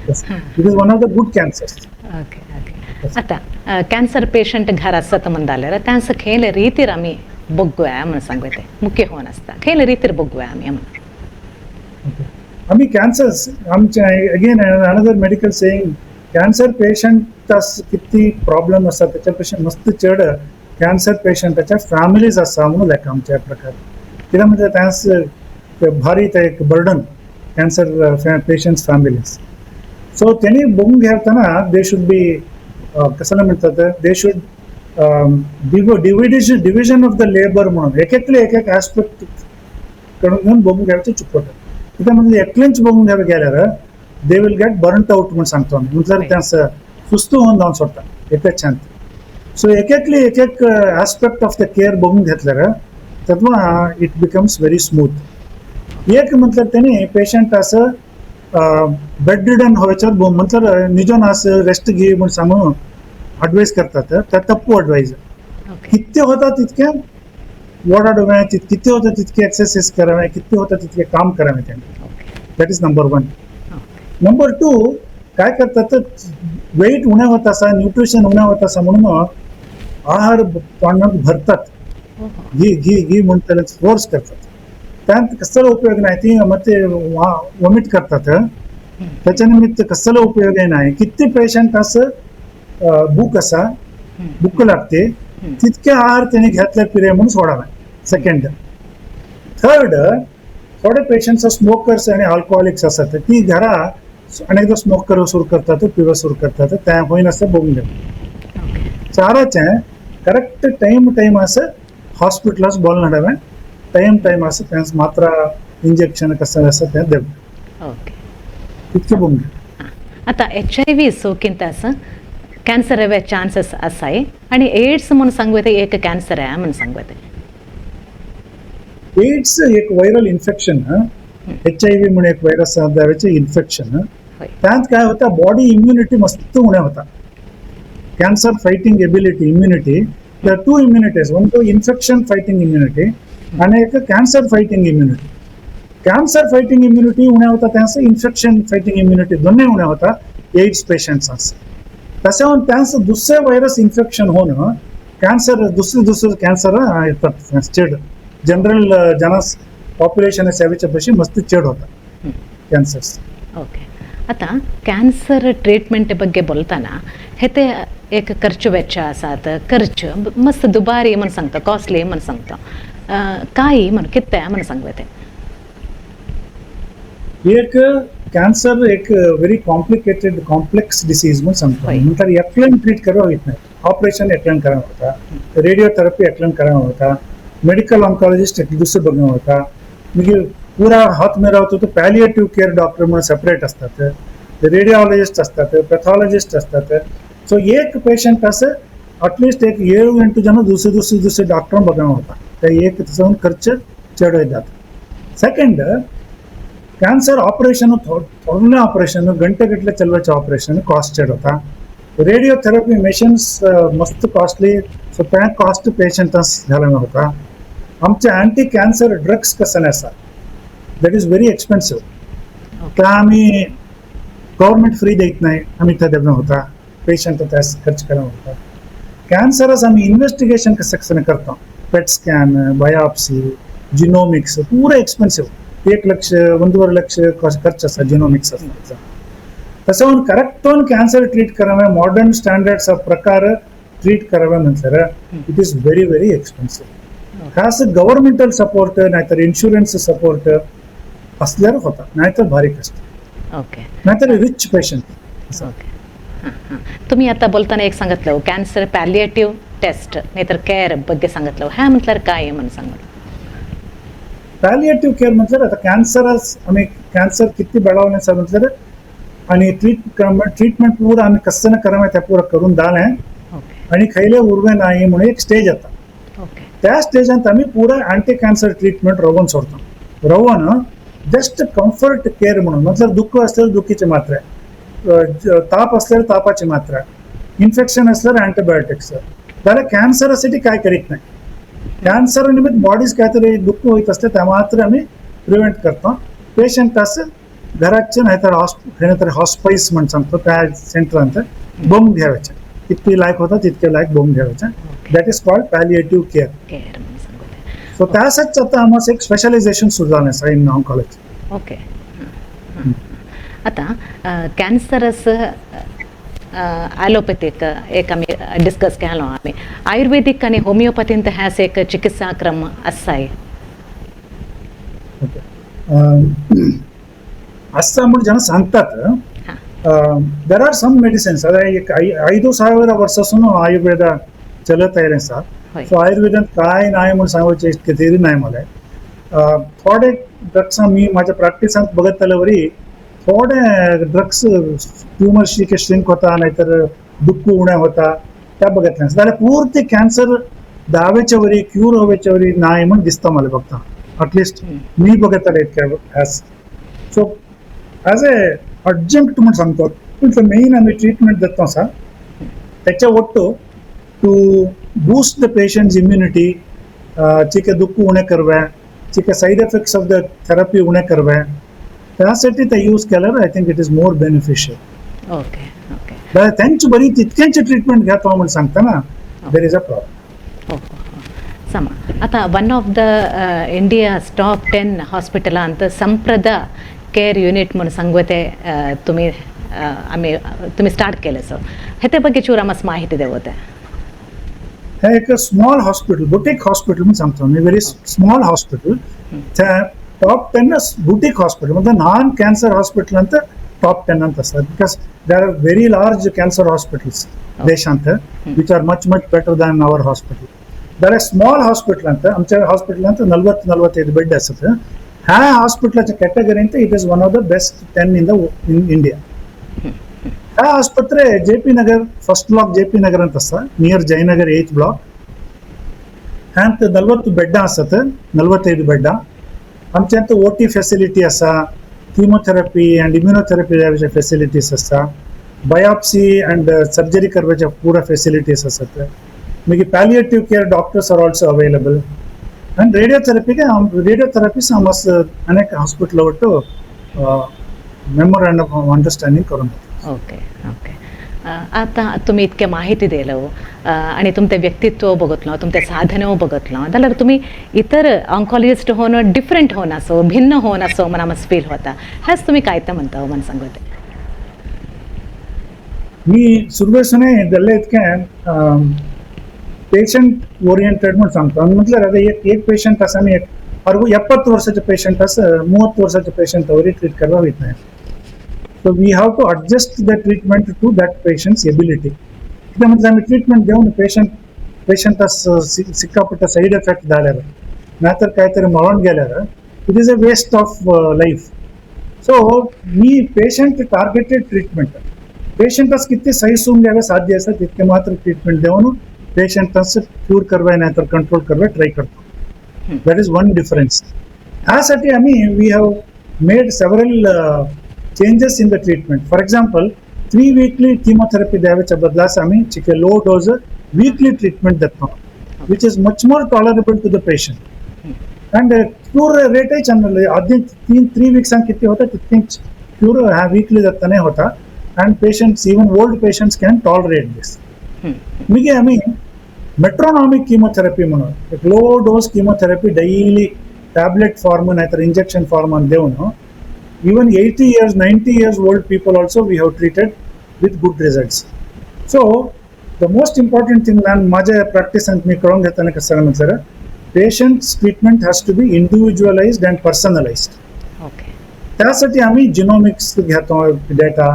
It is one of the good cancers. Okay okay आता कॅन्सर पेशंट घर आसत म्हण जाल्यार त्यांचं खंयले रितीर आमी बघूया म्हणून सांगू ते मुख्य होवन आसता, खंयले रितीर बघूया आमी म्हणून? आम्ही कॅन्सर्स आमचे again another medical saying, cancer patient किती प्रॉब्लेम आसा त्याच्या मस्त चड कॅन्सर पेशंटाच्या फॅमिलीज आसा म्हणून लेखा आमच्या प्रकार. कित्याक म्हणजे त्यास भारी ते एक burden cancer patients families. So त्यांनी बघून घेताना they should be कसं म्हणतात, they should division of the labour म्हणून एक एकले एक एक आस्पेक्ट कडून घेऊन बघून घ्यायचे चुकवतात. कित्याक म्हणजे एकलेंच बघून घ्यावे गेल्यार they will get burnt out म्हणून सांगतो आमी. म्हटल्यार त्या सुस्त होऊन जावन सोडटा एकच शांत. सो एक एकली एक एक आस्पेक्ट ऑफ the care बघून घेतल्यार तेव्हा it becomes very smooth. एक म्हटल्यार तेणी पेशंट असं बेड रिडन होयचर म्हटल्यार निजोन आस रेस्ट घे म्हूण सांगून ॲडवायस करतात, त्या तप्पू ॲडवायज. किती होता तितके ओडाडवे, किती होतं तितके एक्सरसाइज करावे, किती होतं तितके काम करावे त्यांनी. That is number one. Number two, काय करतात, वेट उणे होत असा, न्यूट्रिशन उणे होत असा म्हणून आहार तोंडात भरतात, घी घी घी म्हणून त्याला फोर्स करतात. त्यात कसला उपयोग नाही, ती मग ते वॉमिट करतात, त्याच्या निमित्त कसला उपयोग नाही. किती पेशंट असं भूक असा भूक लागते, तितके आहार त्यांनी घेतले पिरे म्हणून सोडावे. सेकंड, थर्ड, थोडे पेशंट्स स्मोकर्स आणि अल्कोहोलिक्स असतात, ती घरा अनेकदा स्मोक करू सुरू करतात, पिवं सुरू करतात, त्या होईन असं बघून घेतात. चाराचे करेक्ट टाइम टाइम असं हॉस्पिटलास बोलून हाडावे, टाइम टाइम असं त्यांचं मात्रा इंजेक्शन कसं असं ते देवे. तितके बघून घ्या. आता HIV सोकिंत असं कॅन्सर हेवे चान्सेस आसाय आणि एड्स म्हणून सांगू येते एक कॅन्सर आहे म्हणून सांगू येते. एड्स एक व्हायरल इन्फेक्शन, HIV म्हणून एक व्हायरस दाव्याचे इन्फेक्शन. त्यात काय होता, बॉडी इम्युनिटी मस्त उणे होता. Cancer fighting ability, immunity, the two immunities, ಒಂದು ಇನ್ಫೆಕ್ಷನ್ ಫೈಟಿಂಗ್ ಇಮ್ಯುನಿಟಿ आणि एक cancer fighting immunity. Cancer fighting immunity उणे होता, त्यांचं इन्फेक्शन फायटिंग इम्युनिटी दोन्ही उणे होता एड्स पेशंट्स. तसं त्यांचं दुसरे व्हायरस इन्फेक्शन होणं कॅन्सर, दुसरे दुसरे कॅन्सर येतात चेड. जनरल जन पॉप्युलेशन सेवेच्या पशी मस्त चेड होता कॅन्सर्स. ओके, आता कॅन्सर ट्रीटमेंट ಬಗ್ಗೆ बोलताना हे ते एक खर्च वेच्चा आसात, खर्च मस्त दुबारी म्हण सांगता, कॉस्टली म्हण सांगता, काय म्हण कितें म्हण सांगू ते? एक कॅन्सर एक व्हेरी कॉम्प्लिकेटेड, कॉम्प्लेक्स डिसीज म्हणून सांगतो. नंतर एकल्यान ट्रीट करावं येत नाही. ऑपरेशन एकल्यान करावं होता, रेडिओथेरपी एकल्यान करावं होता, मेडिकल ऑन्कॉलॉजिस्ट एक दुसरं बघणं होता, मागीर पुरा हात में रावतो तो पॅलिएटिव्ह केअर डॉक्टर म्हणून सेपरेट असतात, रेडिओलॉजिस्ट असतात, पॅथॉलॉजिस्ट असतात. सो एक पेशंट असं अटलिस्ट एक 7-8 जण दुसरे दुसरे दुसरे डॉक्टर बघणं होता. त्या एक जाऊन खर्च चढ जातो. सेकंड, कॅन्सर ऑपरेशन थोडे ऑपरेशन गंटेगಟ್ಟಲೆ चलवायचे ऑपरेशन कॉस्ट चढ होता. रेडिओथेरपी मशीन्स मस्त कॉस्टली, सो त्या कॉस्ट पेशंटास घालणं होता. आमचे अँटी कॅन्सर ड्रग्स कसं आसा, that is very expensive. त्या आम्ही गव्हर्मेंट फ्री देत नाही, आम्ही त्या देणं होता, पेशंट त्यास खर्च करणं होता. कॅन्सरच आम्ही इन्व्हेस्टिगेशन कसं कसं करतो, पेट स्कॅन, बायोप्सी, जिनोमिक्स, पुरं एक्सपेन्सिव्ह. 1 लक्ष, 1.25 लक्ष खर्च असा जिनोमिक्स असतो. तसं करेक्ट कॅन्सर ट्रीट करावे, मॉडर्न स्टँडर्ड्स प्रकार ट्रीट करावे म्हटल्यार it is very very expensive. खास गव्हर्मेंटल सपोर्ट नाहीतर इन्शुरन्स सपोर्ट असल्यावर होता, नाहीतर भारी कष्ट. नाहीतर रिच पेशंट. ओके, हां हां तुम्ही आता बोलताना एक सांगितलं, कॅन्सर पॅलिएटिव्ह टेस्ट नाहीतर केअर ಬಗ್ಗೆ सांगितलं, ह्या म्हटल्यार काय म्हणून सांगा. पॅलिएटिव्ह केअर म्हटल्यार आता कॅन्सरच आम्ही कॅन्सर किती बेळावले सर म्हटल्यार आणि ट्रीटमेंट पुरा आम्ही कसं करावे त्या पुरा करून दाले आणि खैले उरवे नाही म्हणून एक स्टेज येता. त्या स्टेजांत आम्ही पुरा अँटी कॅन्सर ट्रीटमेंट रवून सोडतो. रवून जस्ट कम्फर्ट केअर म्हणून, मतलब दुःख असल्यावर दुखीचे मात्रा, ताप असल्यावर तापाची मात्रा, इन्फेक्शन असल्यावर अँटीबायोटिक्स. त्याला कॅन्सरासाठी काय करीत नाही. कॅन्सर निमित्त बॉडीज काहीतरी दुःख होत असते त्या मात्र आम्ही प्रिव्हेंट करतो. पेशंट असं घराचे नाहीतर नाहीतर हॉस्पाईस म्हणून सांगतो त्या सेंटरांत बॉम्ब घ्यायचे, किती लायक होता तितके लायक बॉम्ब घ्यायचे. That is called palliative care. Care म्हणून सांगू. सो त्यासच आता आम्हाला एक स्पेशलायझेशन सुरू झालं आहे इन ऑन्कॉलॉजी. ओके, आता कॅन्सरस ॲलोपॅथिक एक आम्ही डिस्कस केलो, आम्ही आयुर्वेदिक आणि होमिओपॅथींत ह्यास एक चिकित्सा क्रम आसाय? ओके, असं म्हणून जन सांगतात. There are some medicines. ಅದೇ एक 5,000 वर्सासून आयुर्वेद चलत आयलें आसा. सो आयुर्वेदांत काय नाही म्हणून सांगपाचें इतकें तरी नाही मला. थोडे ड्रग्स मी माझ्या प्रॅक्टिसांत बघत वरी थोडे ड्रग्स ट्युमर श्रिंक होता, नाहीतर दुःख उणे होता, त्या बघितलं. जाल्यार पूर्ती कॅन्सर दावेच्या वरी क्यूर होवेच्या वरी नाही म्हणून दिसता मला बघता, अटलिस्ट मी बघितलं इतक्या. As so as a adjunct म्हणून सांगतो, म्हटलं मेन आम्ही ट्रीटमेंट देतो आसा त्याच्या ಒಟ್ಟು to boost the patient's immunity, चिके दुःख उणे करवे, चिके side effects of the therapy उणे करवे, त्यासाठी ते यूज केल्यावर I think it is more beneficial. Okay okay त्यांची बरी तितक्यांची ट्रीटमेंट घेतो म्हणून सांगता ना, there is a problem. हो हो हो समा, आता one of the India's top 10 हॉस्पिटलांत संप्रदा care unit म्हणून सांगते तुम्ही, आम्ही तुम्ही स्टार्ट केले, सो हेते ಬಗ್ಗೆ चूर आम्हाला माहिती देवते. हे एक स्मॉल हॉस्पिटल, बुटीक हॉस्पिटल म्हणून सांगतो मी. व्हेरी स्मॉल हॉस्पिटल, त्या टॉप 10 बुटीक हॉस्पिटल म्हणजे नॉन कॅन्सर हॉस्पिटल ಅಂತ ಟಾಪ್ 10 ಅಂತ sir, because there are very large cancer hospitals देशांत which are much much better than our hospital. There are small hospital ಅಂತ आमच्या हॉस्पिटल ಅಂತ 40-45 ಬೆಡ್ असत. ह्या हॉस्पिटलाच्या कॅटेगरी ಅಂತ it is one of the best 10 in India. ह्या ಆಸ್ಪತ್ರೆ J P Nagar first block, J P Nagar ಅಂತ sir, near Jayanagar 8th block. ह्यांत 40 बेड्डां आसात, 45 बेड्डां. आमच्यांत ओटी फॅसिलिटी आसा, किमोथेरपी अँड इम्युनोथेरपी फॅसिलिटीज आसा, बायोप्सी अँड सर्जरी करपाचे पुरा फॅसिलिटीज आसात. मागीर palliative care doctors are also available. And ರೇಡಿಯೋಥೆರಪಿಗೆ radiotherapy ಅನೇಕ ಹಾಸ್ಪಿಟಲ್ ಒಟ್ಟು मेमोरँडम ऑफ अंडरस्टँडिंग करून. Okay okay. आता तुमी इतके माहिती दिलं आणि तुमचे व्यक्तित्व बघितलं, तुमचे साधनं बघितलं जाल्यार तुम्ही इतर ऑन्कॉलॉजिस्ट होऊन डिफरंट होऊन असो, भिन्न होऊन असो मला मस्त फील होता. ह्याच तुम्ही काय तर म्हणता हो मला सांगते? मी सुरवेसूनय जाल्ले इतकें पेशंट ओरिएंटेड म्हणून सांगतो. आनी म्हटल्यार आतां एक एक पेशंट आसा आनी एक 70 वर्साचे पेशंट आसा, 30 वर्साचे पेशंट वरी ट्रीट करपाक वयता. So we have to adjust the treatment to that patient's ability. कित्याक म्हटल्यार आमी ट्रिटमेंट घेवन पेशंटा सिक्कापट्टे सायड एफेक्ट जाल्यार ना तर काय तरी मळून गेल्यार it is a waste of life. So me patient targeted treatment, पेशंटास कितके सहीसून घ्यावे साध्य आसा तितके मात्र ट्रीटमेंट देवन पेशंटास क्यूर करवे नाही तर कंट्रोल करवे ट्राय करतो. That is one difference. ह्यासाठी आम्ही we have made several changes in the treatment. For example, 3 weekly chemotherapy द्यावेच्या बदलास आम्ही चिके लो डोज वीकली ट्रीटमेंट देतो, which is much more tolerable to the patient and cure रेटय चांगले. आधी 3 विक्सांक किती होता तितकेच क्यूर ह्या वीकली जाताना होता and patients, even old patients, can tolerate this. मागीर आमी मेट्रोनॉमिक किमोथेरपी म्हणून एक low dose chemotherapy daily tablet form नाही तर इंजेक्शन फॉर्मान देवन even 80 years, 90 years old people also we have treated with good results. So the most important thing ನಾನು माझ्या प्रॅक्टिसांत मी कळून घेताना कसं म्हटल्यार patient's treatment has to be individualized and personalized. त्यासाठी आम्ही जिनोमिक्स घेतो डेटा,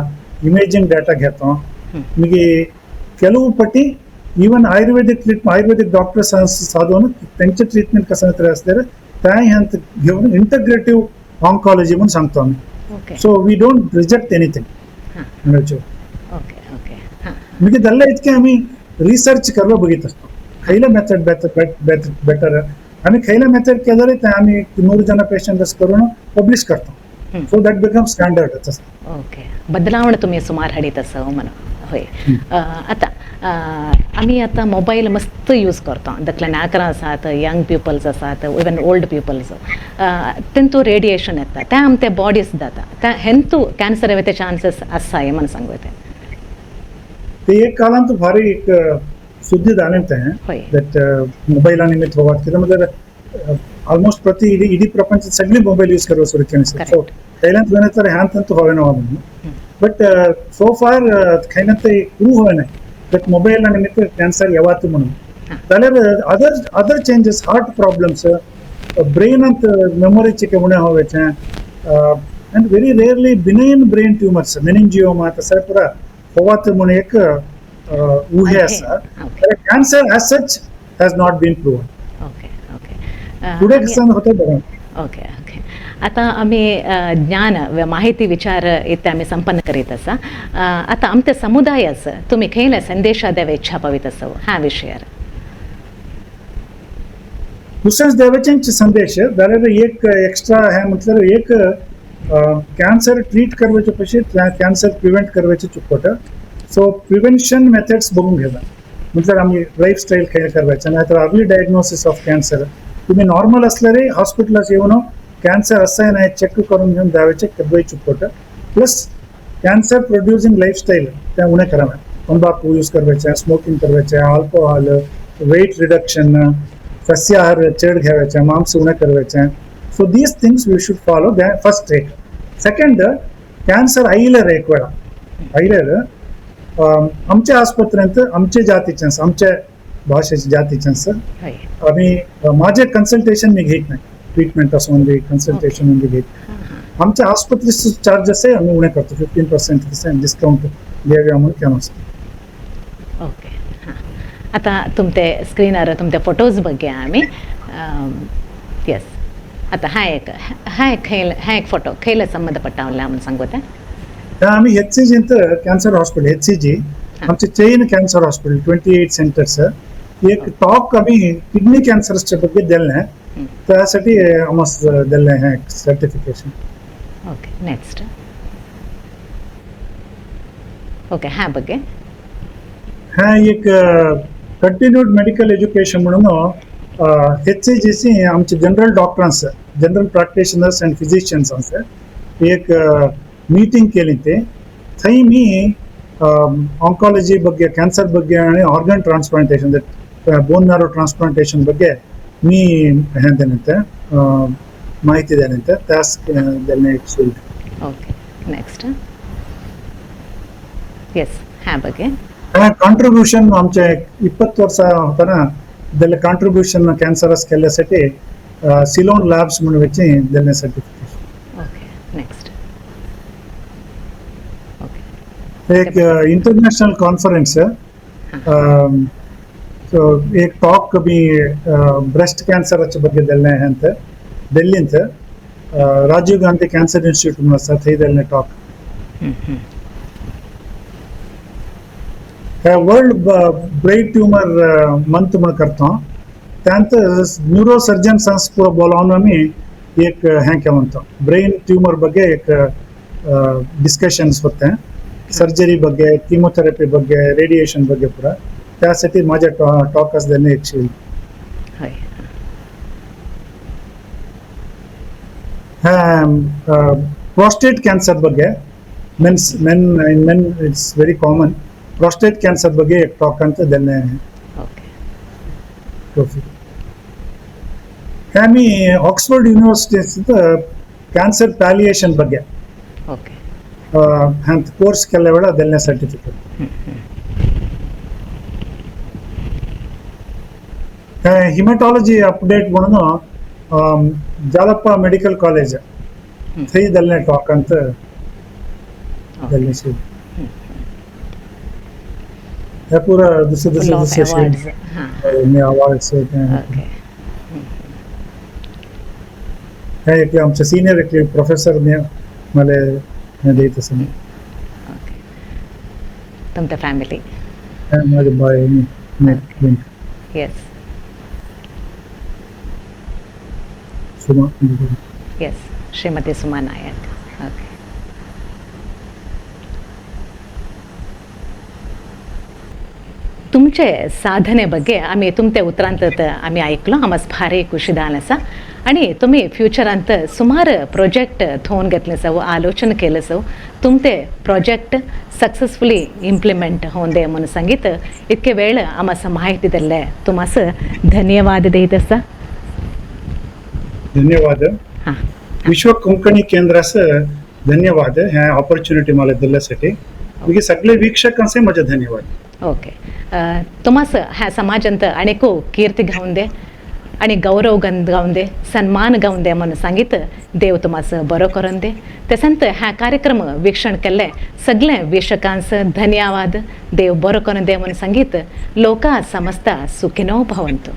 इमेजिंग डेटा घेतो. मागीर ಕೆಲವು ಪಟ್ಟಿ even Ayurvedic treatment, Ayurvedic doctors साधून त्यांचे ट्रीटमेंट कसं तरी असल्यार तेंय हंत घेवन इंटग्रेटिव्ह ऑन्कॉलॉजी म्हणून सांगतो आमी. So we don't reject anything. म्हणजे ओके ओके हां मागीर जाल्ले इतकें आमी रिसर्च करपा बघीत असतो, खयले मेथड बेटर बेटर. आमी खयले मेथड केले जाल्यार ते आमी 100 जण पेशंट करून पब्लिश करतो. So that become standard. Okay, बदलावण तुम्ही सुमार हाडीत आसा हो म्हणून होय. आतां आमी आतां मोबायल मस्त यूज करता, धाकले नाकरां आसात, यंग पिपल्स आसात, इवन ओल्ड पिपल्स, तेंतू रेडिएशन येता, तें आमचे बॉडीस जाता, त्या हेंतू कॅन्सर येवचे चान्सीस आसा हें म्हणून सांगू तें? ते एक काळांत भारी एक सुद्दी जालें तें that मोबायला निमित्त होवात. कित्याक म्हटल्यार ऑलमोस्ट प्रति इडी इडी प्रपंच सगळी मोबाईल यूज करवा सुरू केली. सो खयल्यांत वेने तर ह्यांत होवेना म्हणून, बट सो फार खंयना ते प्रूव्ह होवे नाही that mobile निमित्त कॅन्सर येवात म्हणून. जाल्यार other changes, heart problems, ब्रेनांत मेमोरीचे उणें होवेचें and very rarely benign brain tumors, meningioma तसं पुरा होवात म्हणून एक ऊहे आसा. Cancer as such has not been proven. Okay okay फुडें कसं होतं बघा. Okay okay. आतां आमी ज्ञान माहिती विचार इथे आमी संपन्न करीत आसा. आतां आमच्या समुदायास तुमी खंयले संदेश देवे इच्छा पावित आसा ह्या विशयार? दुसरेंच देवाचेंच संदेश जाल्यार एक एक्स्ट्रा हे म्हटल्यार एक कॅन्सर ट्रीट करवाचे पयशे कॅन्सर प्रिव्हेंट करवाचे चुकपट. सो प्रिव्हेन्शन मेथड्स बघून घेता म्हटल्यार आमी लायफ स्टायल खंय करवाचे, नाही तर अर्ली डायग्नोसिस ऑफ कॅन्सर. तुम्ही नॉर्मल असल्यारे हॉस्पिटलात येऊन कॅन्सर आसा नाही चेक करून घेऊन द्यावेचे केव्हाय चुकपट. प्लस कॅन्सर प्रोड्युसिंग लायफस्टाईल ते उणें करावे, तंबाखू यूज करवाचे, स्मोकिंग करवाचे, अल्कोहोल, वेट रिडक्शन, सस्याहार चड घ्यावायचे, मांस उणें करवायचे. So these things we should follow first. एक सेकंड, कॅन्सर आयल्यार, एक वेळा आयल्यार आमच्या आस्पत्रेंत आमचे जातीचे आसा, आमच्या भाशेचे जातीचे आसा, आमी माझे कन्सल्टेशन मी घेत नाही, ट्रीटमेंट असो कन्सल्टेशन म्हणजे घेत. आमच्या आस्पत्रे चार्जेस आम्ही उणे करतो, 15% डिस्काउंट द्यावे म्हणून केलं असतं. ओके, हां. आता तुमचे स्क्रीनार तुमचे फोटोज बघया आमी. येस, आता हा एक खंय हा एक फोटो खंयला संबंधपट्टा म्हणून सांगू ते? आम्ही एच सी जींत cancer hospital, H C G आमचे chain cancer hospital, 28 centers. एक टॉक आम्ही किडनी कॅन्सरच्या ಬಗ್ಗೆ दिले, त्यासाठी आम्हाला दिले हे सर्टिफिकेशन. Okay, next. ओके, ह्या ಬಗ್ಗೆ. हा एक कंटिन्यूड मेडिकल एज्युकेशन म्हणून एचसीजीसी आमचे general doctors, general practitioners and physicians आसा, एक मीटिंग केली. ते थंय मी ऑन्कॉलॉजी ಬಗ್ಗೆ, ಕ್ಯಾನ್ಸರ್ ಬಗ್ಗೆ आणि organ transplantation, bone marrow transplantation ಬಗ್ಗೆ मी हे दिलें, माहिती दिलें, त्यास दिलें एक shield. Okay, next. येस, ह्या ಬಗ್ಗೆ. ಕಾಂಟ್ರಿಬ್ಯೂಷನ್ आमचे 20 वर्ष होताना दिले ಕಾಂಟ್ರಿಬ್ಯೂಷನ್ ಕ್ಯಾನ್ಸರಸ್ केल्यासाठी सिलोन लॅब्स म्हणून वेची दिलें सर्टिफिकेशन. Okay, next. ओके. एक इंटरनेशनल कॉन्फरन्स, ಸೊ एक ಟಾಕ್ ಬಿ ಬ್ರೆಸ್ಟ್ ಕ್ಯಾನ್ಸರ್ ಬಗ್ಗೆ दिलें ಅಂತ ಡೆಲ್ಲಿಂತ ರಾಜೀವ್ ಗಾಂಧಿ ಕ್ಯಾನ್ಸರ್ ಇನ್ಸ್ಟಿಟ್ಯೂಟ್ आसा, थंय दिलें talk. World brain tumour month म्हणून करतो, त्यांत न्यूरो सर्जन्स पुरो बोलावन आमी एक हें केलं, ब्रेन ट्यूमर ಬಗ್ಗೆ एक डिस्कशन्स होते, सर्जरी ಬಗ್ಗೆ, कीमोथेरपी ಬಗ್ಗೆ, रेडिएशन ಬಗ್ಗೆ पुरा. त्यासाठी माझ्या टॉक असल्याने एक शील्ड. हय. प्रोस्टेट कॅन्सर ಬಗ್ಗೆ, men's men in men it's very common, prostate cancer ಬಗ್ಗೆ एक टॉक ಅಂತ दिलें. ओके. ट्रॉफी. हे आमी ऑक्सफर्ड युनिव्हर्सिटी कॅन्सर पॅलिएशन ಬಗ್ಗೆ ओके. ಹಂತ ಕೋರ್ಸ್ केल्या वेळा दिलें सर्टिफिकेट. हिमॅटॉलॉजी अपडेट म्हणून जालप्पा मेडिकल कॉलेज थंय दिलें टॉक ಅಂತ दिलें शील्ड. हे पुरा दुसरे फुल दुसरे ऑफ दुसरे अवॉर्ड्स. हां. अवॉर्ड्स. ओके. हे एकले आमचे सिनियर एकले प्रोफेसर मला हे देत आसा. ओके, तुमच्या फॅमिली. माझे बाय. येस. सुमा. येस, श्रीमती सुमा नायक. ओके. तुमचे साधने ಬಗ್ಗೆ आमी तुमते उतरांत आमी ऐकलो, आमस भारी खुशी जालें आसा. आणि तुम्ही फ्युचरांत सुमार प्रोजेक्ट थोवन घेतले सव, आलोचन केले सव, तुमते प्रोजेक्ट सक्सेसफुली इम्प्लिमेंट होवन दे म्हणून सांगीत इतके वेळ आमस माहिती दिल्ले तुमास धन्यवाद देत आसा. धन्यवाद. हां. विश्व कोंकणी केंद्रास धन्यवाद ह्या ऑपॉर्च्युनिटी मला दिल्यासाठी. मागीर सगळे वीक्षकांचे म्हजे धन्यवाद. ओके, तुमास ह्या समाजांत अनेको कीर्ती गावन दे आणि गौरव गावन दे, सन्मान गावन दे म्हणून सांगीत देव तुमास बरो करून दे. तसंत ह्या कार्यक्रम वीक्षण केल्ले सगळे वीक्षकांस धन्यवाद. देव बरो करून दे म्हणून सांगीत लोका समस्ता सुखिनो भवंतु.